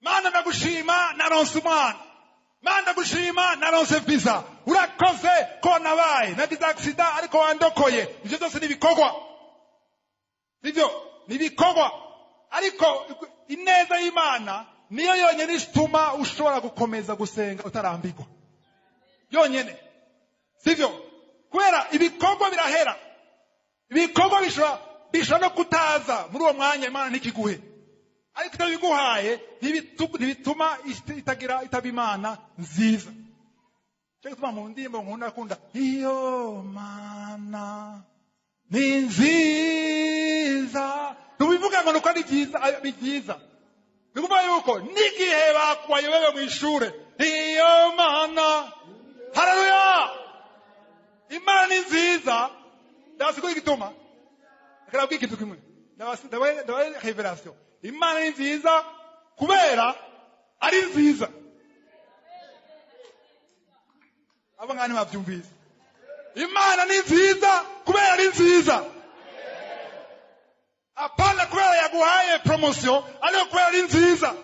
Mana ndagushima naronse umwana, Mana ndagushima naronse visa, urakoze ko nabaye nagize accident ariko wandokoye. Ivyo byose ni ibikorwa, sivyo? Ni ibikorwa. Ariko ineza y'Imana niyo yonyene ituma ushobora gukomeza gusenga utarambirwa, yonyene, sivyo? Kubera ibikorwa birahera, ibikorwa bishobora no kutaza muri uwo mwanya, Imana ntikiguhe. Ariko itabiguhaye ntibituma itagira itaba Imana nziza. Cyo gituma mu ndirimbo nkunda kunda iyo Mana ni nziza, ntubivuga ngo nuko ari byiza, ari byiza. Ni ukuvuga yuko n'igihe bayobewe mu ishure, iyo Mana, haleluya, Imana ni nziza. Ndabasigura igituma, reka ikintu kimwe, ndabahe revelation. Imana ni nziza kubera ari nziza. Abo ngani bavyumvise? Imana ni nziza kubera ari nziza, apana kubera yaguhaye promotion, ariko kubera ari nziza.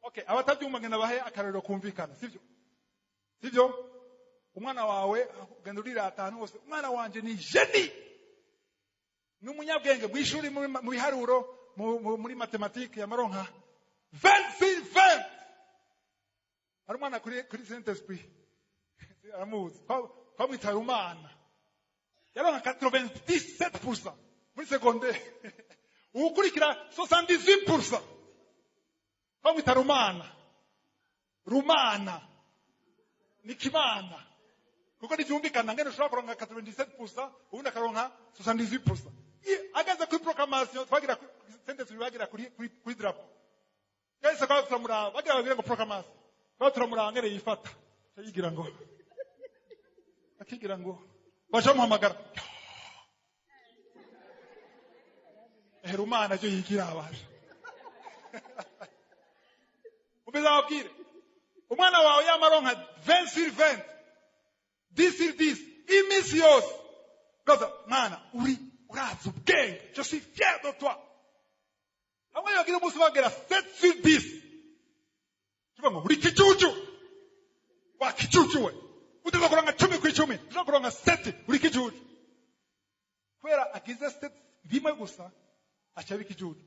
Okay, abatavyumva ngenda bahe akarorero kumvikana, sivyo? Sivyo? Umwana wawe ugenda urirata ahantu hose, umwana wanje ni génie, ni umunyabwenge mw'ishuri, mu biharuro, muri mathématique yamaronka 20 20. Hari umwana kuri Saint Esprit, aramuzi, twamwitaye umwana, yaronka 97% muri secondaire, uwukurikira 78%. Twamwita Rumana. Rumana ni kimana, kuko ntivyumvikana ngene ushobora kuronka 97% ubundi akaronka 78%. Ageze kuri proclamation, twagira Saint Esprit, bagira kuri drapeau, twese kwa turamuraba, bagira babwire ngo proclamation, kwa turamuraba ngene yifata, yigira ngo akigira ngo baje bamuhamagara Herumana cyo yigira abaje. Ubizababwire, umwana wawe yamaronka 20 sur 20, 10 sur 10 iminsi yose, gaza mwana uri urazi ubwenge, je suis fier de toi. Hamwe bagira umunsi bagera 7 sur 10, tuvuga ngo uri kicucu, wa kicucu we, uteza kuronka 10 ku 10, ushobora kuronka 7, uri kicucu. Kubera agize 7 rimwe gusa aca aba ikicucu.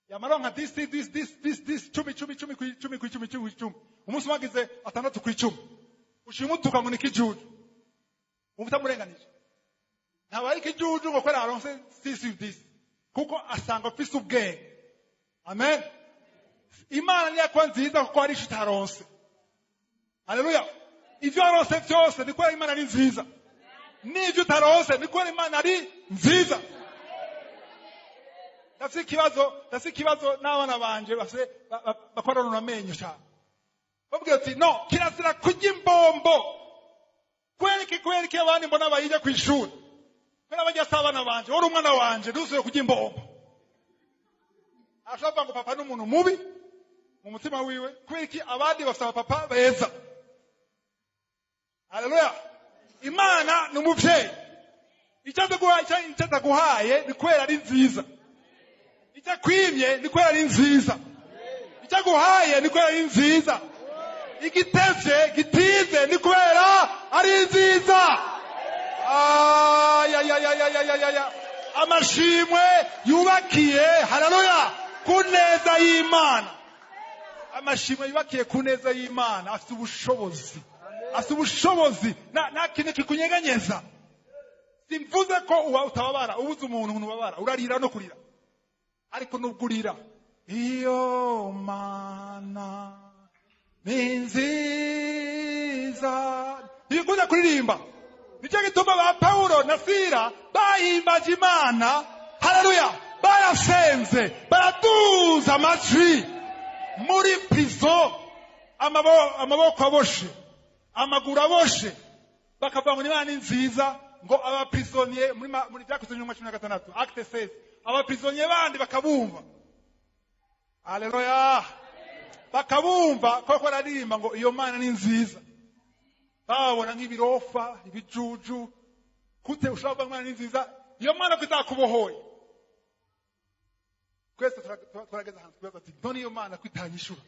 Yamaronka 10 10 10 10 10, 10 10 10 ku 10 ku 10 10 ku 10, umunsi umwe agize 6 ku 10, uciye umutuka ngo ni ikijuju. Wumva utamurenganije? Ntabwo ari ikijuju ngo kubera aronse 6 sur 10, kuko asanga afise ubwenge. Amen. Imana niyo kuba nziza kuko hari ico utaronse. Haleluya. Ivyo waronse vyose ni kubera Imana ari nziza, n'ivyo utaronse ni kubera Imana ari nziza. Ndafise ikibazo n'abana banje bafise bakorana amenyo cyane. Babwira ati: "No, kirazira kurya imbombo." Kubera iki? Kubera iki abandi mbona bayijya ku ishuri? Kubera bajya si abana banje. Wari umwana wanje, ntuzubire kurya imbombo. Ashobora kuvuga ngo papa ni umuntu mubi mu mutima wiwe. Kubera iki abandi bafite abapapa beza? Haleluya. Imana ni umuvyeyi. Icyo ataguhaye ni kubera ari nziza, icyo akwimye ni kubera ari nziza, icyo aguhaye ni kubera ari nziza, igitevye gitinze ni kubera ari nziza. Ayayayayayaya, amashimwe yubakiye, haleluya, ku neza y'Imana. Amashimwe yubakiye ku neza y'Imana afite ubushobozi, afite ubushobozi. Nta kintu kikunyeganyeza. Simvuze ko uba utababara. Ubuze umuntu ubabara, urarira no kurira, ariko nubwo urira, iyo Mana ni nziza ntibikunda kuririmba. Nicyo gituma ba Pawulo na Sira bahimbaje Imana, haleluya, barasenze, baraduza amajwi muri prison, amaboko aboshe, amaguru aboshe, bakavuga ngo Imana ni nziza, ngo abaprisonniers muri Byakozwe n'Intumwa 16, Actes 16, abaprisonniers bandi bakabumva. Haleluya. Bakabumva ko bararirimba ngo iyo Mana ni nziza, babona nk'ibirofa, ibijuju. Kute ushobora kuvuga ngo Imana ni nziza, iyo Mana ko itakubohoye? Twese turageze ahantu twibaza ati: "None iyo Mana ko itanyishura,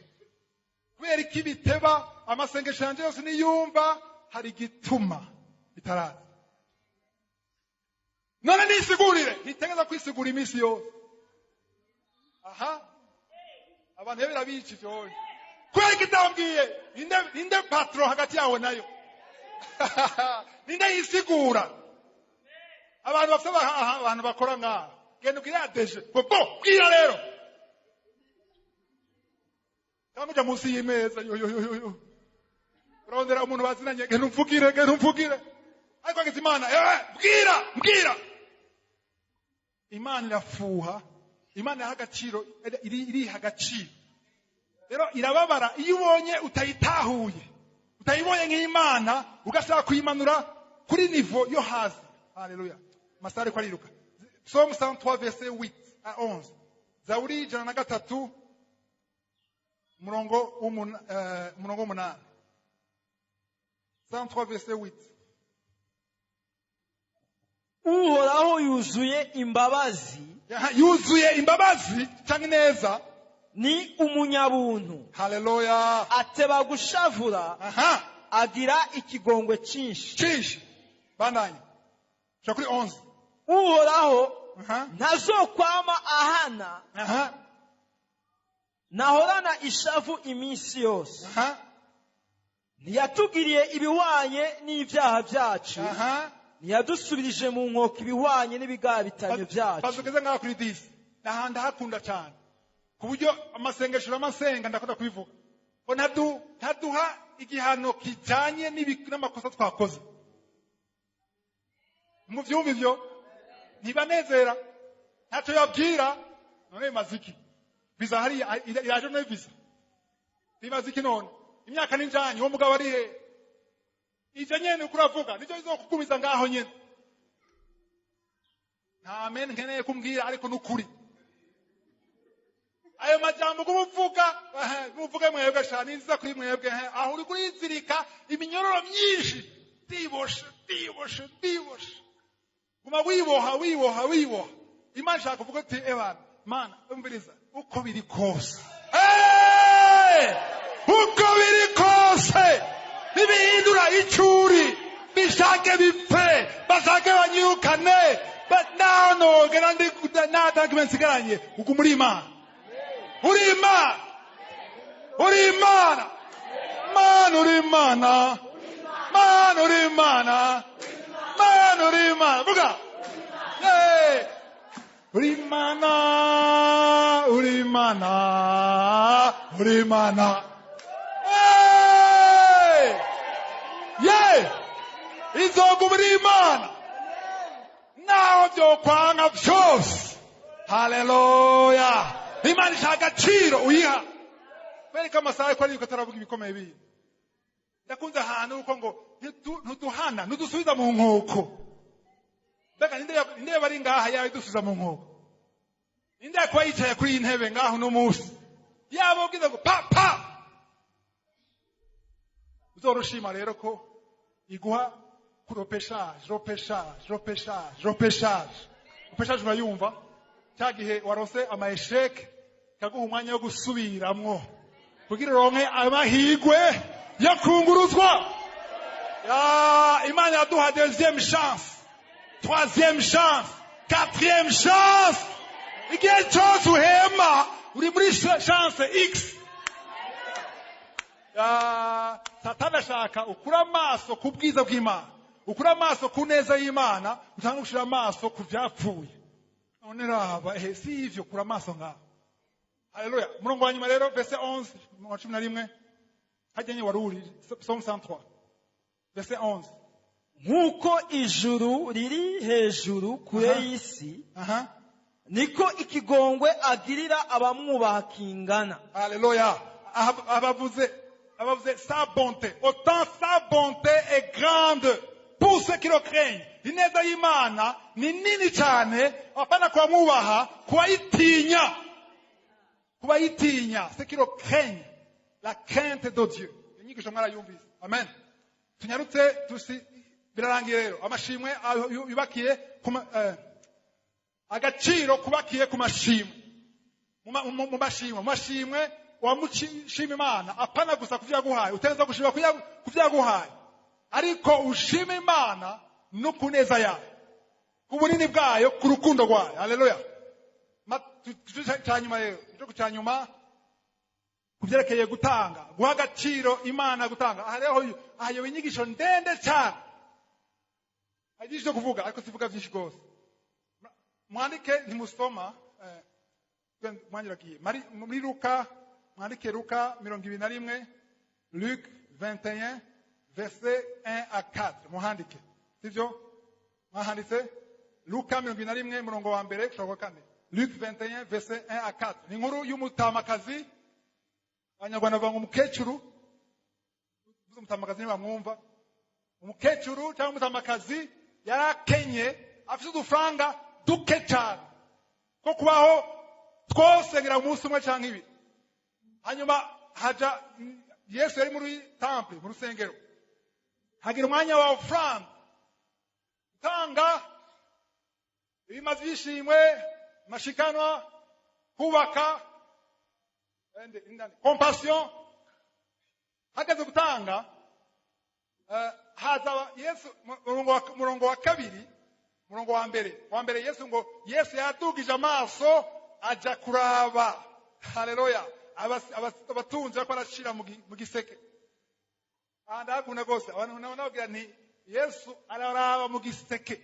kubera iki biteba? Amasengesho yanjye yose niyumva." Hari igituma bitaraza. None nisigurire, ntitegeza kwisigura iminsi yose. Aha abantu iyo birabica ivyo, kubera ko itambwiye? Ninde patron hagati yawe nayo? Ninde yisigura? Abantu bafite abantu bakora ngaha, genda ubwire adeje ngo bo bwira rero, cyangwa uja munsi y'imeza, yo yo yo yo yo, urondera umuntu bazinanye: "Genda umvugire, genda umvugire." Ariko agize Imana, bwira, mbwira. Imana irafuha, Imana iraha agaciro, iriha agaciro. Rero irababara iyo ubonye utayitahuye, utayibonye nk'Imana, ugashaka kuyimanura kuri niveau yo hasi. Haleluya! Amasaha ariko ariruka. Psaume 103 verset 8 à 11, Zaburi 103, umurongo w'8, 103 verset 8. Uhoraho yuzuye imbabazi. Aha, yuzuye imbabazi cyangwa ineza. Ni umunyabuntu. Haleluya! Ateba gushavura, agira ikigongwe cyinshi. Cyinshi. Bandanye shaka kuri 11. Uhoraho ntazokwama ahana, nahorana ishavu iminsi yose. Ntiyatugiriye ibihwanye n'ibyaha byacu, ntiyadusubirije mu nkoko ibihwanye n'ibigabitanyo byacu. Bazugeze ngaho kuri 10. N'ahandi hakunda cyane ku buryo amasengesho n'amasenga ndakunda kubivuga ngo ntaduha igihano kijyanye n'amakosa twakoze. Muvyumva ivyo? Ntibanezera, ntacyo yabwira. None bimaze iki? Visa hariya iraje. None visa bimaze iki? None imyaka n'injanye, uwo mugabo ari he? Ivyo nyene uko uravuga nivyo bizokugumiza ngaho nyene. Nta amen nkeneye kumbwira, ariko nukuri ayo majambo kubuvuga, muvuge mwebwe sha, ni nziza kuri mwebwe. Aho uri kurizirika iminyororo myinshi: ndiboshe, ndiboshe, ndiboshe. Guma wiboha, wiboha, wiboha. Imana ishaka kuvuga ati: "Ebana Mana, umviriza, uko biri kose, hey! Uko biri kose ntibihindura icuri. Bishake bipfe, bashake banyirukane, naho nogera ndi nta document nsigaranye, uguma uri Imana, uri Imana, uri Imana. Mana, uri Imana. Mana, uri Imana. Mana, uri Imana." Vuga: "Hey! Uri Imana, uri Imana, uri Imana." Hey! Yeah! Izoguma uri Imana naho byokwanga byose. Haleluya! Imana ishaka agaciro uyiha. Bereka amasaha ko ariko ataravuga ibikomeye bindi. Ndakunze ahantu uko ngo ntuduhana, ntudusubiza mu nkoko. Mbega ninde bari ngaha yawe dusubiza mu nkoko? Ninde yakuba yicaye kuri iyi ntebe ngaho uno munsi yaba ubwiza ngo pa pa? Uzoroshima rero ko iguha repêchage, repêchage, repêchage, repêchage, repêchage. Urayumva? Cya gihe warose ama échecs, kaguha umwanya wo gusubiramwo kugira uronke amahirwe yo kunguruzwa. Ya, Imana yaduha deuxième chance, troisième chance, quatrième chance. Igihe cyose uhema uri muri chance x. Ya, Satani ashaka ukura amaso ku bwiza bw'Imana, ukura amaso ku neza y'Imana, utanga gushira amaso ku byapfuye. None raba, ehe, si ivyo, kura amaso ngaho. Haleluya! Umurongo wa nyuma rero, verset 11, umurongo wa 11, hajyanye wari uri Psaume 103 verset 11. Nk'uko ijuru riri hejuru kure y'isi, niko ikigongwe agirira abamwubaha kingana. Alléluia. Abavuze sa bonté. Autant sa bonté est grande pour ceux qui le craignent. Ineza y'Imana ni nini cyane, apana kubamwubaha, kubayitinya. Kubayitinya, ceux qui le craignent. La crainte de Dieu. Inyigisho mwarayumvise. Amen. Tunyarutse tusi birarangiye rero. Amashimwe yubakiye ku agaciro kubakiye ku mashimwe. Mu mashimwe, mu mashimwe wamushima Imana, apana gusa kuvyo yaguhaye, utegerezwa gushima kuvyo yaguhaye. Ariko ushima Imana no ku neza yayo, ku bunini bwayo, ku rukundo rwayo. Haleluya. Cya nyuma rero, igice cya nyuma ku byerekeye gutanga, guha agaciro Imana, gutanga. Aha rero aha inyigisho ndende cyane, hari byinshi byo kuvuga, ariko sivuga byinshi rwose. Mwandike, ntimusoma, mwanyuragiye muri Luka, mwandike Luka 21, Luc 21 verset 1 à 4. Muhandike, sibyo? Mwahanditse Luka 21, murongo wa mbere gushaka kwa kane. Luc 21 verset 1 à 4 ni inkuru y'umutamakazi. Abanyarwanda bavuga ngo umukecuru. Uvuze umutamakazi ntibamwumva. Umukecuru cyangwa umutamakazi yari akenye, afite udufaranga duke cyane ko kubaho twose ngira umunsi umwe cyangwa ibiri. Hanyuma haja Yesu, yari muri temple, mu rusengero, hagira umwanya wa offrande, gutanga ibimazi by'ishimwe, amashikanwa, kubaka, compassion. Hageze gutanga, haza Yesu. Murongo wa kabiri, murongo wa mbere, Yesu ngo Yesu yadugije amaso aja kuraba, haleluya, abatunzi bariko barashira mu giseke. Aha ndahakunda rwose. Abantu nabo nababwira nti Yesu araraba mu giseke,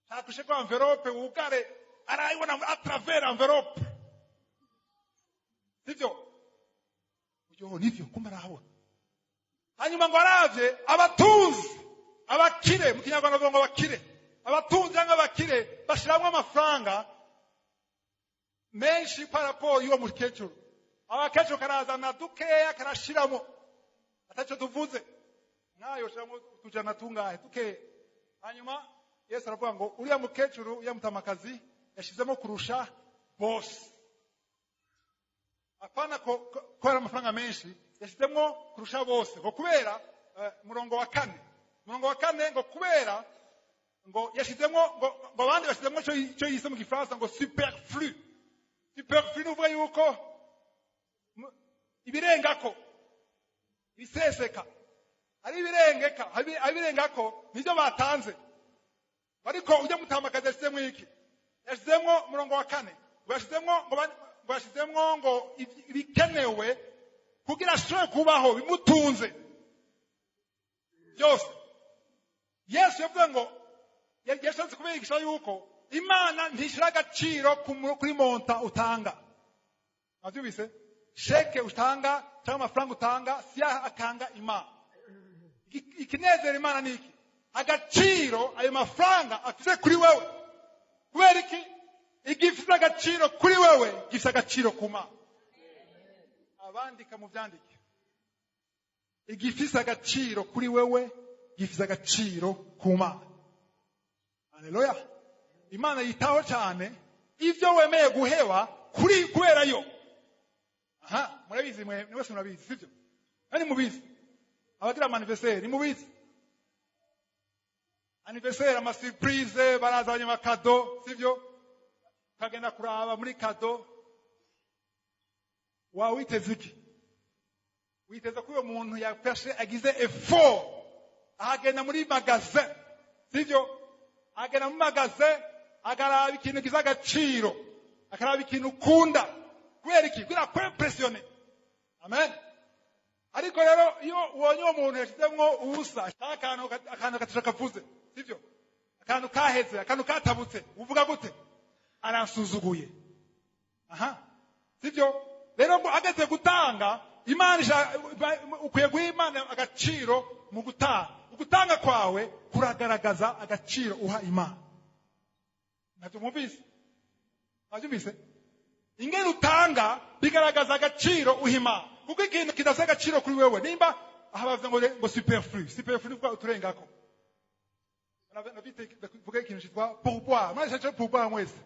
ntakushe ko enveloppe wugare, arayibona à travers enveloppe, sivyo? Yo, nivyo, kumbe arahabona. Hanyuma ngo aravye abatunzi, abakire, mu Kinyarwanda bavuga ngo abakire, abatunzi cyangwa abakire bashiramwo amafaranga menshi par rapport y'uwo mukecuru. Abakecuru karazana dukeya karashiramo, ataco tuvuze, nkayo shiramo utujana tungahe dukeya. Hanyuma Yesu aravuga ngo uriya mukecuru, uriya mutamakazi yashizemo kurusha bose. Apana ko ari amafaranga menshi, yashizemo kurusha bose, ngo kubera murongo wa kane, murongo wa kane, ngo kubera ngo yashizemo, ngo abandi bashizemo ico yise mu Gifaransa ngo superflu. Superflu ni uvuga yuko ibirengako, ibiseseka, ari ibirengeka, ari ibirengako nibyo batanze. Ariko ujya mutamakazi yashizemo iki? Yashizemo, murongo wa kane, ngo yashizemo, ngo yashizemo ngo ibikenewe kugira ashobore kubaho, bimutunze byose. Yesu yavuze ngo yashatse kubigisha yuko Imana ntishira agaciro kuri montant utanga. Abyumvise? Chèque utanga cyangwa amafaranga utanga si akanga Imana. Ikinezera Imana ni iki? Agaciro ayo mafaranga afite kuri wewe. Kubera iki? Igifite agaciro kuri wewe gifite agaciro ku Mana. Abandika mu byandike: igifise agaciro kuri wewe gifise agaciro ku Mana. Haleluya. Imana yitaho cyane ibyo wemeye guheba kuri kubera yo. Aha murabizi, mwe mwese murabizi, sibyo? Kandi mubizi, abagira ama anniversaire ni mubizi, anniversaire, ama surprise, barazanye ama cadeau, sivyo? Ukagenda kuraba muri cadeau, wawe witeze iki? Witeze ko uyo muntu yafashe, agize effort, ahagenda muri magasin, sivyo? Agenda muri magasin, akaraba ikintu gize agaciro, akaraba ikintu ukunda. Kubera iki? Kugira ku impressionne. Amen. Ariko rero iyo ubonye uwo muntu yashyizemwo ubusa, akantu katasha kavuze, sivyo, akantu kaheze, akantu katabutse, uvuga gute? Aransuzuguye. Aha, sivyo? Rero ngo ageze gutanga, Imana ukwiye guha Imana agaciro mu gutanga. Ugutanga kwawe kuragaragaza agaciro uha Imana. Ntabyo mwumvise? Ntabyumvise? Ingene utanga bigaragaza agaciro uha Imana, kuko ikintu kidafite agaciro kuri wewe, nimba aha bavuga ngo superflu, superflu ni uturengako. Vuga ikintu cyitwa pourboire. Mwese pourboire, mwese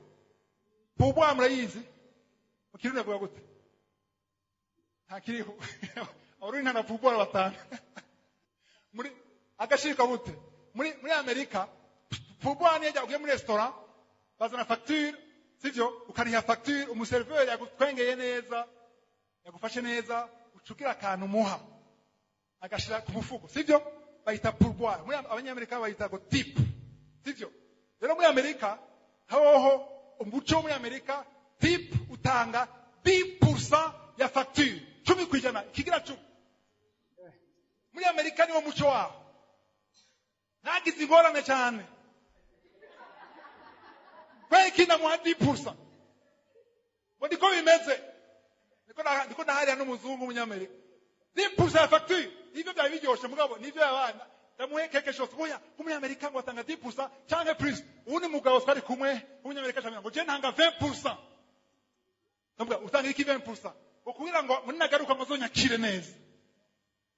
pourboire murayizi. Mu Kirundi bavuga gute? Ntakiriho. Abarundi nta na pourboire batanga. Muri agashirika bute muri Amerika, pourboire niyo ugiye muri restaurant, bazana facture, sivyo? Ukariha facture, umuserveur yagutwengeye neza, yagufashe neza, ucugira akantu umuha, agashira ku mufuko, sivyo? Bayita pourboire. Muri abanyamerika bayita ngo tip, sivyo? Rero muri Amerika hoho, umuco wo muri Amerika, tip utanga 10% ya facture, 10%, ikigira 10. Muri Amerika niwo muco waho. Nagize ingorane cyane kubera iki namuha 10%, ngo niko bimeze, niko nahariya n'umuzungu w'umunyamerika. 10% ya facture, nivyo byari biryoshe, mugabo nivyo yabana ndamuhe quelque chose. Oya, umunyamerika ngo atanga 10% canke plus. Uwundi mugabo twari kumwe w'umunyamerika acambwira ngo je ntanga 20%. Ndavuga, utanga iki 20%? Ngo kugira ngo muri nagaruka ngo zonyakire neza.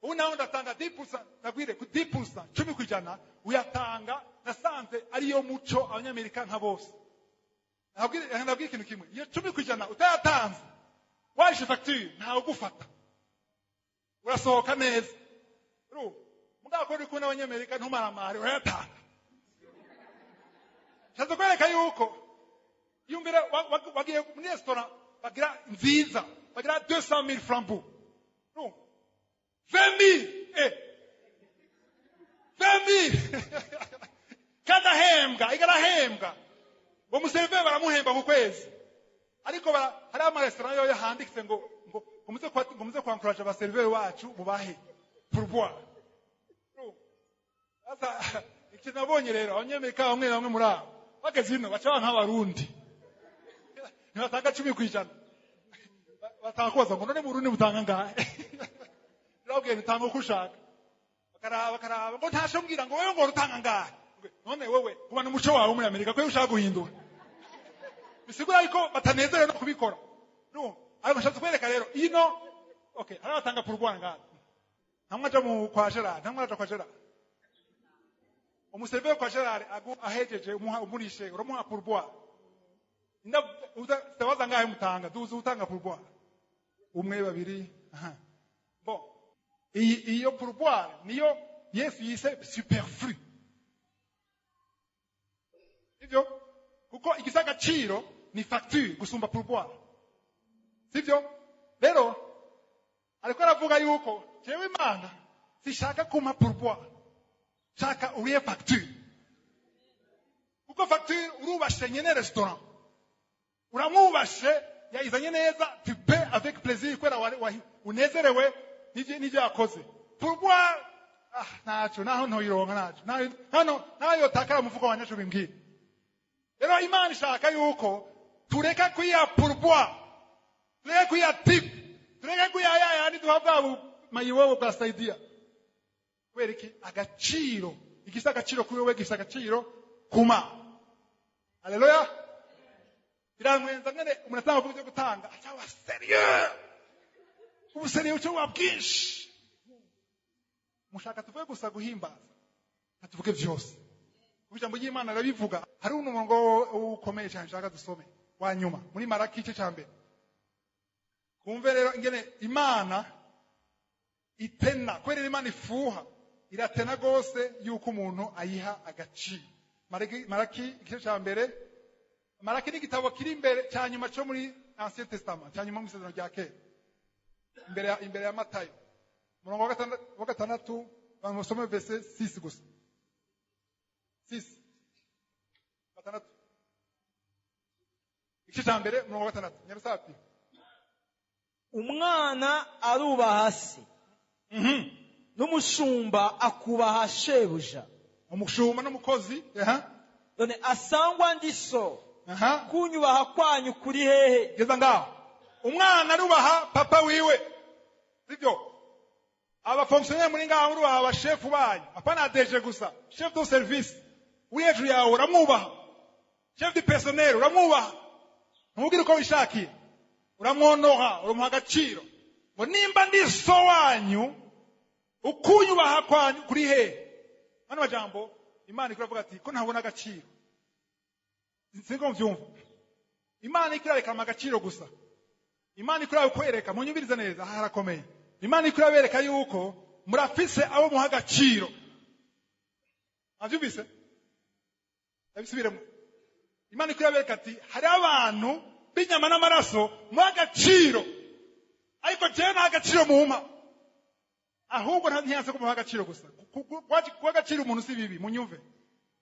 Ubu nawe ndatanga 10%. Ndabwire ku 10%, 10% uyatanga. Nasanze ariyo muco abanyamerika nka bose. Ndabwire ikintu kimwe: iyo 10% utayatanze, warishe facture, ntawe ugufata, urasohoka neza. Urumva, mugabo ko uri kumwe n'abanyamerika, ntumaramare, urayatanga. Nshatse kwereka yuko yumvira wagiye muri resitora bagira nziza, bagira 200 000 francs bu. Urumva, 20 000, 20 000, kandi ahembwa, igarahembwa. Ngo museriveri baramuhemba ku kwezi, ariko hariho amaresitora yoyo handitse ngo muze kwankuraje abaseriveri bacu, mubahe pourboire. Sasa ikintu nabonye rero, abanyamerika bamwe bamwe muri abo bageze ino baca baba nk'abarundi, ntibatanga 10%. Batanga kubaza ngo none mu Burundi mutanga ngahe? Ndababwiye, ntutanga uko ushaka. Bakaraba, bakaraba, ngo ntasho mbwira ngo wewe ngo utanga ngahe? None wewe kubana umuco wawe muri Amerika ko ushaka guhindura, bisigura yuko batanezerewe no kubikora. Urumva, ariko nshatse kwereka rero ino, okay, hari abatanga pourboire ngaha. Ntamwe aja mu kwa Gerard, ntamwe aja kwa Gerard. Umuseriveri kwa Gerard ahejeje, umuha, umurishe, uramuha pourboire. Ndabaza, ngahe mutanga? Duzi utanga pourboire, umwe, babiri, aha. Bon, iyi iyo pourboire niyo Yesu yise superflu, sivyo? Kuko igisa agaciro ni facture gusumba pourboire, sivyo? Rero ariko aravuga yuko jewe Imana sishaka kumpa pourboire, shaka uriye facture, kuko facture urubashe nyene restaurant, uramwubashe, yayizanye neza, tu paies avec plaisir kubera unezerewe n'ivyo yakoze. Pourboire, ah, ntaco, naho ntoyironka ntaco. Hano naho yotakara umufuko wanje ntaco bimbwira. Rero Imana ishaka yuko tureka kwiha pourboire, tureke kwiha tip, tureke kwiha ya yandi duha bwa mayibobo bwa saidia. Kubera iki? Agaciro, igisa agaciro kuri wowe gisa agaciro kuma. Haleluya! Biramwenza ngene umuntu atanga kuvuga ibyo gutanga, acawa sérieux, ubu sérieux uco buba bwinshi. Mushaka tuvuge gusa guhimbaza, tuvuge byose, kuko ijambo ry'Imana rirabivuga. Hari umurongo ukomeye cyane nshaka dusome wa nyuma, muri Maraki igice cya mbere. Kumve rero ingene Imana itena, kubera Imana ifuha, iratena rwose yuko umuntu ayiha agaciro. Maraki igice cya mbere. Maraki ni igitabo kiri imbere cya nyuma cyo muri Ancien Testament, cya nyuma mu Isezerano rya Kera, imbere ya Matayo. Umurongo wa gatandatu, abantu basome verset 6 gusa. 6, 6, igice cya mbere, umurongo wa gatandatu, nyarusapi. Umwana arubaha se, n'umushumba akubaha shebuja. Umushumba n'umukozi, aha. None asangwa ndi so, aha, kunyubaha kwanyu kuri hehe? Geza ngaho. Umwana arubaha papa wiwe, sibyo? Abafonctionnaire muri ngaho, murubaha abashefu banyu, apana DG gusa. Chef de service uri hejuru yawe uramwubaha, chef du personnel uramwubaha, ntumubwire uko wishakiye, uramwonoha, uramuha agaciro. Ngo nimba ndi so wanyu, ukunyubaha kwanyu kuri hehe? Hano majambo Imana ikuravuga ati ko ntabona agaciro, sinko mvyumva. Imana ikirarekama agaciro gusa. Imana ikora kwereka, munyumvirize neza, aha harakomeye. Imana ikora bereka yuko murafise abo muha agaciro. Avyumvise? Ndabisubiremo. Imana ikora bereka ati hari abantu b'inyama n'amaraso muha agaciro, ariko jewe nta agaciro mumpa. Ahubwo ntiyanse ko muha agaciro gusa. Guha agaciro umuntu si bibi, munyumve.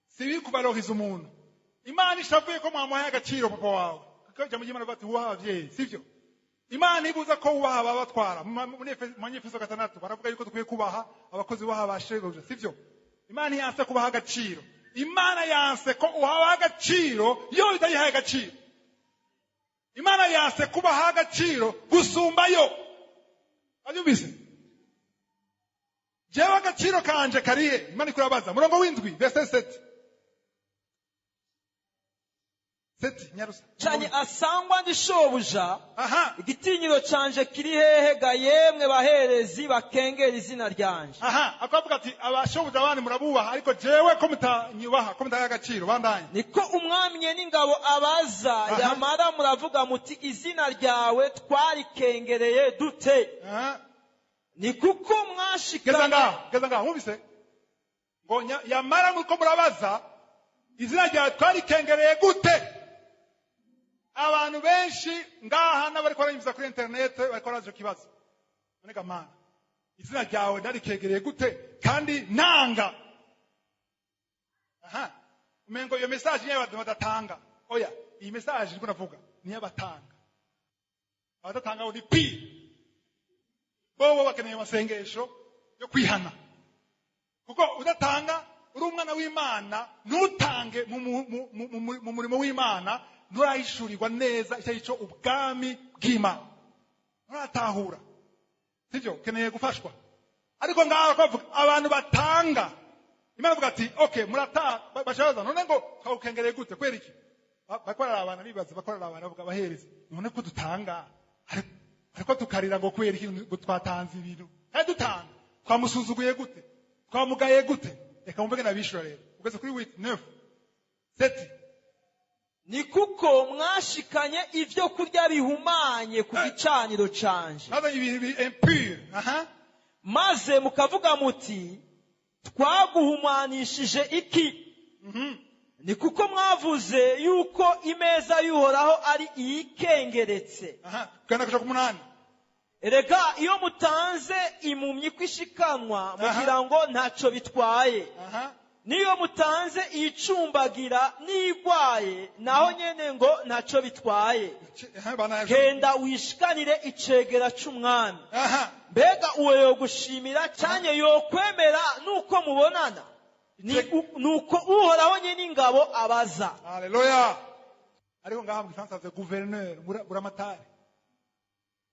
Si bibi kubarohiza umuntu. Imana ishavuye ko mwamuhaye agaciro papa wawe, kuko ijambo ry'Imana rivuga ati wubaha abavyeyi, sivyo? Imana ibuza ko wubaha ababatwara. Mu Efeso 6 baravuga yuko dukwiye kubaha abakozi, bubaha abashebuja, sivyo? Imana ntiyanse kubaha agaciro. Imana yanse ko uhawe agaciro yo itayihaye agaciro. Imana yanse kubaha agaciro gusumbayo. Abyumvise? Jewe agaciro kanje karihe? Imana ikurabaza. Murongo w'indwi, verset 7. Seti nyarusa. Canye asangwa ndi shobuja, Aha. igitinyiro canje kiri hehe ga yemwe baherezi bakengera izina ryanje? Aha, akavuga ati abashobuja abandi murabubaha, ariko jewe ko mutanyubaha, ko mutaha agaciro, bandanye. Niko umwami n'ingabo abaza. Aha. Yamara muravuga muti izina ryawe twarikengereye dute? Aha. Ni kuko Geza mwashikanye ngaho, geza ngaho, mwumvise? Ngo yamara muko murabaza izina ryawe twarikengereye gute? Abantu benshi ngaha n'abariko baranyumviriza kuri internet bariko barabaza ico kibazo. None ga Mana, izina ryawe ndarikegereye gute kandi nanga? Aha, umengo iyo message niyo abantu badatanga. Oya, iyi message ndiko navuga niyo abatanga. Abadatanga bo ni pi. Bobo bakeneye amasengesho yo kwihana. Kuko udatanga uri umwana w'Imana, ntutange mu murimo w'Imana, nturahishurirwa neza icyo ari cyo ubwami bw'Imana. Nturatahura. Sivyo? Ukeneye gufashwa. Ariko ngaho bavuga abantu batanga. Imana ivuga ati okay, murataha, bashabaza none ngo twawukengereye gute, kwera iki? Bakorera abantu bibaza, bakorera abantu bavuga abaherezi. None ko dutanga, ariko tukarira ngo kwera iki ngo twatanze ibintu. Kandi dutanga, twamusuzuguye gute? Twamugaye gute? Reka mumve nabishura rero. Ugeze kuri 8 9 7. Ni kuko mwashikanye ivyo kurya bihumanye ku gicaniro canje. Nazanye ibintu impure. Aha. Maze mukavuga muti twaguhumanishije iki? Ni kuko mwavuze yuko imeza y'Uhoraho ari iyikengeretse. Aha. Kugana kuja ku 8. Erega iyo mutanze impumyi kwishikanwa mugira ngo ntaco bitwaye. Aha. Niyo mutanze iyicumbagira n'igwaye naho nyene ngo ntaco bitwaye. Aha, bana. Genda wishikanire icegera c'umwami. Aha. Mbega uwo yogushimira canye yokwemera nuko mubonana? Nuko Uhoraho nyene ingabo abaza. Haleluya. Ariko ngaha mu Gifaransa bavuze gouverneur, buramatari.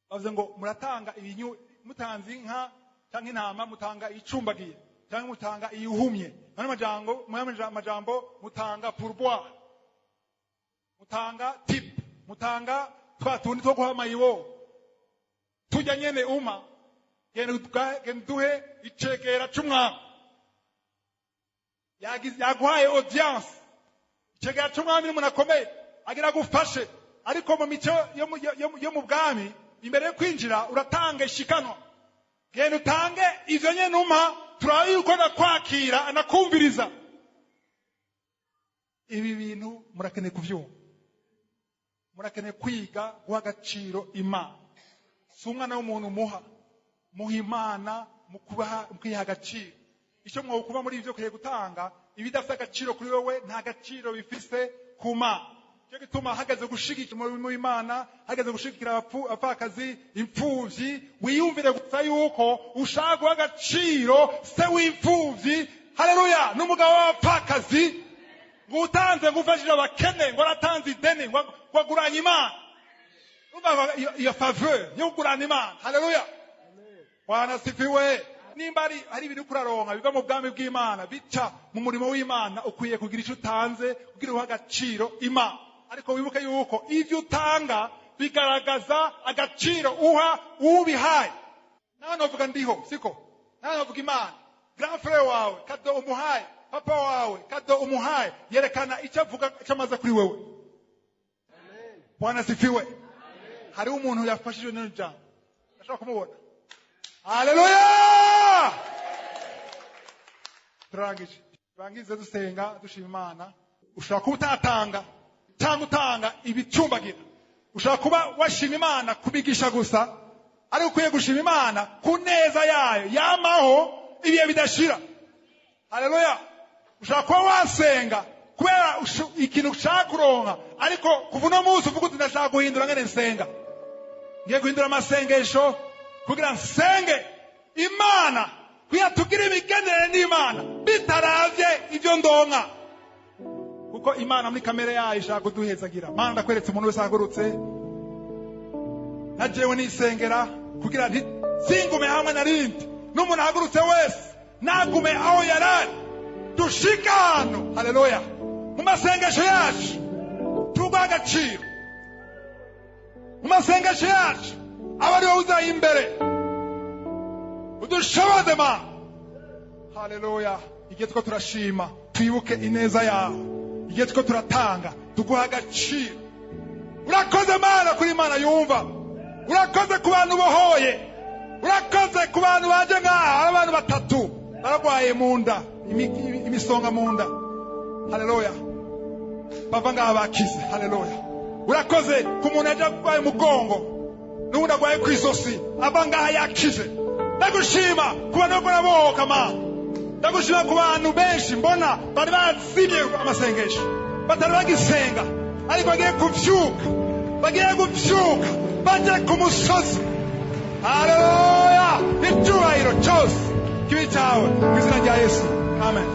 Bavuze ngo muratanga ibinyu, mutanze inka canke intama, mutanga icumbagiye canke mutanga iyuhumye. Mwana majambo, mwana majambo mutanga pourboire. Mutanga tip, mutanga twa tundi two guha mayibo. Tujya nyene uma genda duhe icegera c'umwami. Yaguhaye audience. Icegera c'umwami n'umuntu akomeye agira agufashe, ariko mu mico yo mu bwami imbere yo kwinjira uratanga ishikanwa. Genda utange ivyo nyene umpa, turabe yuko nakwakira anakumviriza. Ibi bintu murakeneye kuvyumva, murakeneye kwiga guha agaciro Imana. Si umwana w'umuntu muha, muha Imana mu kwiha agaciro. Icyo mwokuba muri ivyo ukwiye gutanga, ibidafite agaciro kuri wewe nta gaciro bifise ku Mana. Cyo gituma hageze gushigikira umurimo w'Imana, hageze gushigikira abapfakazi, imfuvyi, wiyumvire gusa yuko ushaka guha agaciro se w'imfuvyi. Haleluya! N'umugabo w'abapfakazi ngo utanze, ngo ufashije abakene, ngo aratanze ideni, ngo aguranye Imana. Urumva iyo faveur yo kugurana Imana. Haleluya! Bwana sifiwe. Nimba ari ibintu kuraronka biva mu bwami bw'Imana, bica mu murimo w'Imana, ukwiye kugira ico utanze kugira uhe agaciro Imana. Ariko wibuke yuko ivyo utanga bigaragaza agaciro uha ubihaye. Nawe novuga ndiho, siko? Nawe novuga Imana. Grand frère wawe kado umuhaye, papa wawe kado umuhaye, yerekana icyo avuga, icyo amaze kuri wewe. Bwana sifiwe. Hariho umuntu yafashijwe n'iri jambo, ndashobora kumubona. Haleluya! Turangije, turangize dusenga, dushima Imana. Ushobora kuba utatanga cyangwa utanga ibicumbagira. Ushobora kuba washima Imana kubigisha gusa, ariko ukwiye gushima Imana ku neza yayo yamaho ibihe bidashira. Haleluya! Ushobora kuba wasenga kubera ikintu ushaka kuronka, ariko kuva uno munsi uvuga uti: "Ndashaka guhindura ngene nsenga, ngiye guhindura amasengesho kugira nsenge Imana, kugira tugire imigenderanire n'Imana bitaravye ibyo ndonka," kuko Imana muri kamere yayo ishaka kuduhezagira. Mana, ndakweretse umuntu wese ahagurutse na jewe nisengera kugira nti singume hamwe na rindi, n'umuntu ahagurutse wese nagume aho yarari, dushike ahantu, haleluya, mu masengesho yacu tuguha agaciro, mu masengesho yacu aba ari wowe uzaye imbere, udushoboze Mana. Haleluya! Igihe two turashima, twibuke ineza yawe. Igihe two turatanga, tuguha agaciro. Urakoze Mana kuri Imana yumva. Urakoze ku bantu bohoye. Urakoze ku bantu baje ngaha. Hari abantu batatu baragwaye mu nda, imisonga mu nda. Haleluya! Bava ngaha bakize. Haleluya! Urakoze ku muntu yaje arwaye umugongo, n'ubundi arwaye ku izosi, ava ngaha yakize. Ndagushima ku bantu bariko barabohoka. Mana, ndagushima ku bantu benshi mbona bari bazimye amasengesho, batari bagisenga, ariko bagiye kuvyuka, bagiye kuvyuka baje ku musozi. Haleluya! Icyubahiro cyose kibi cyawe, mu izina rya Yesu, amen.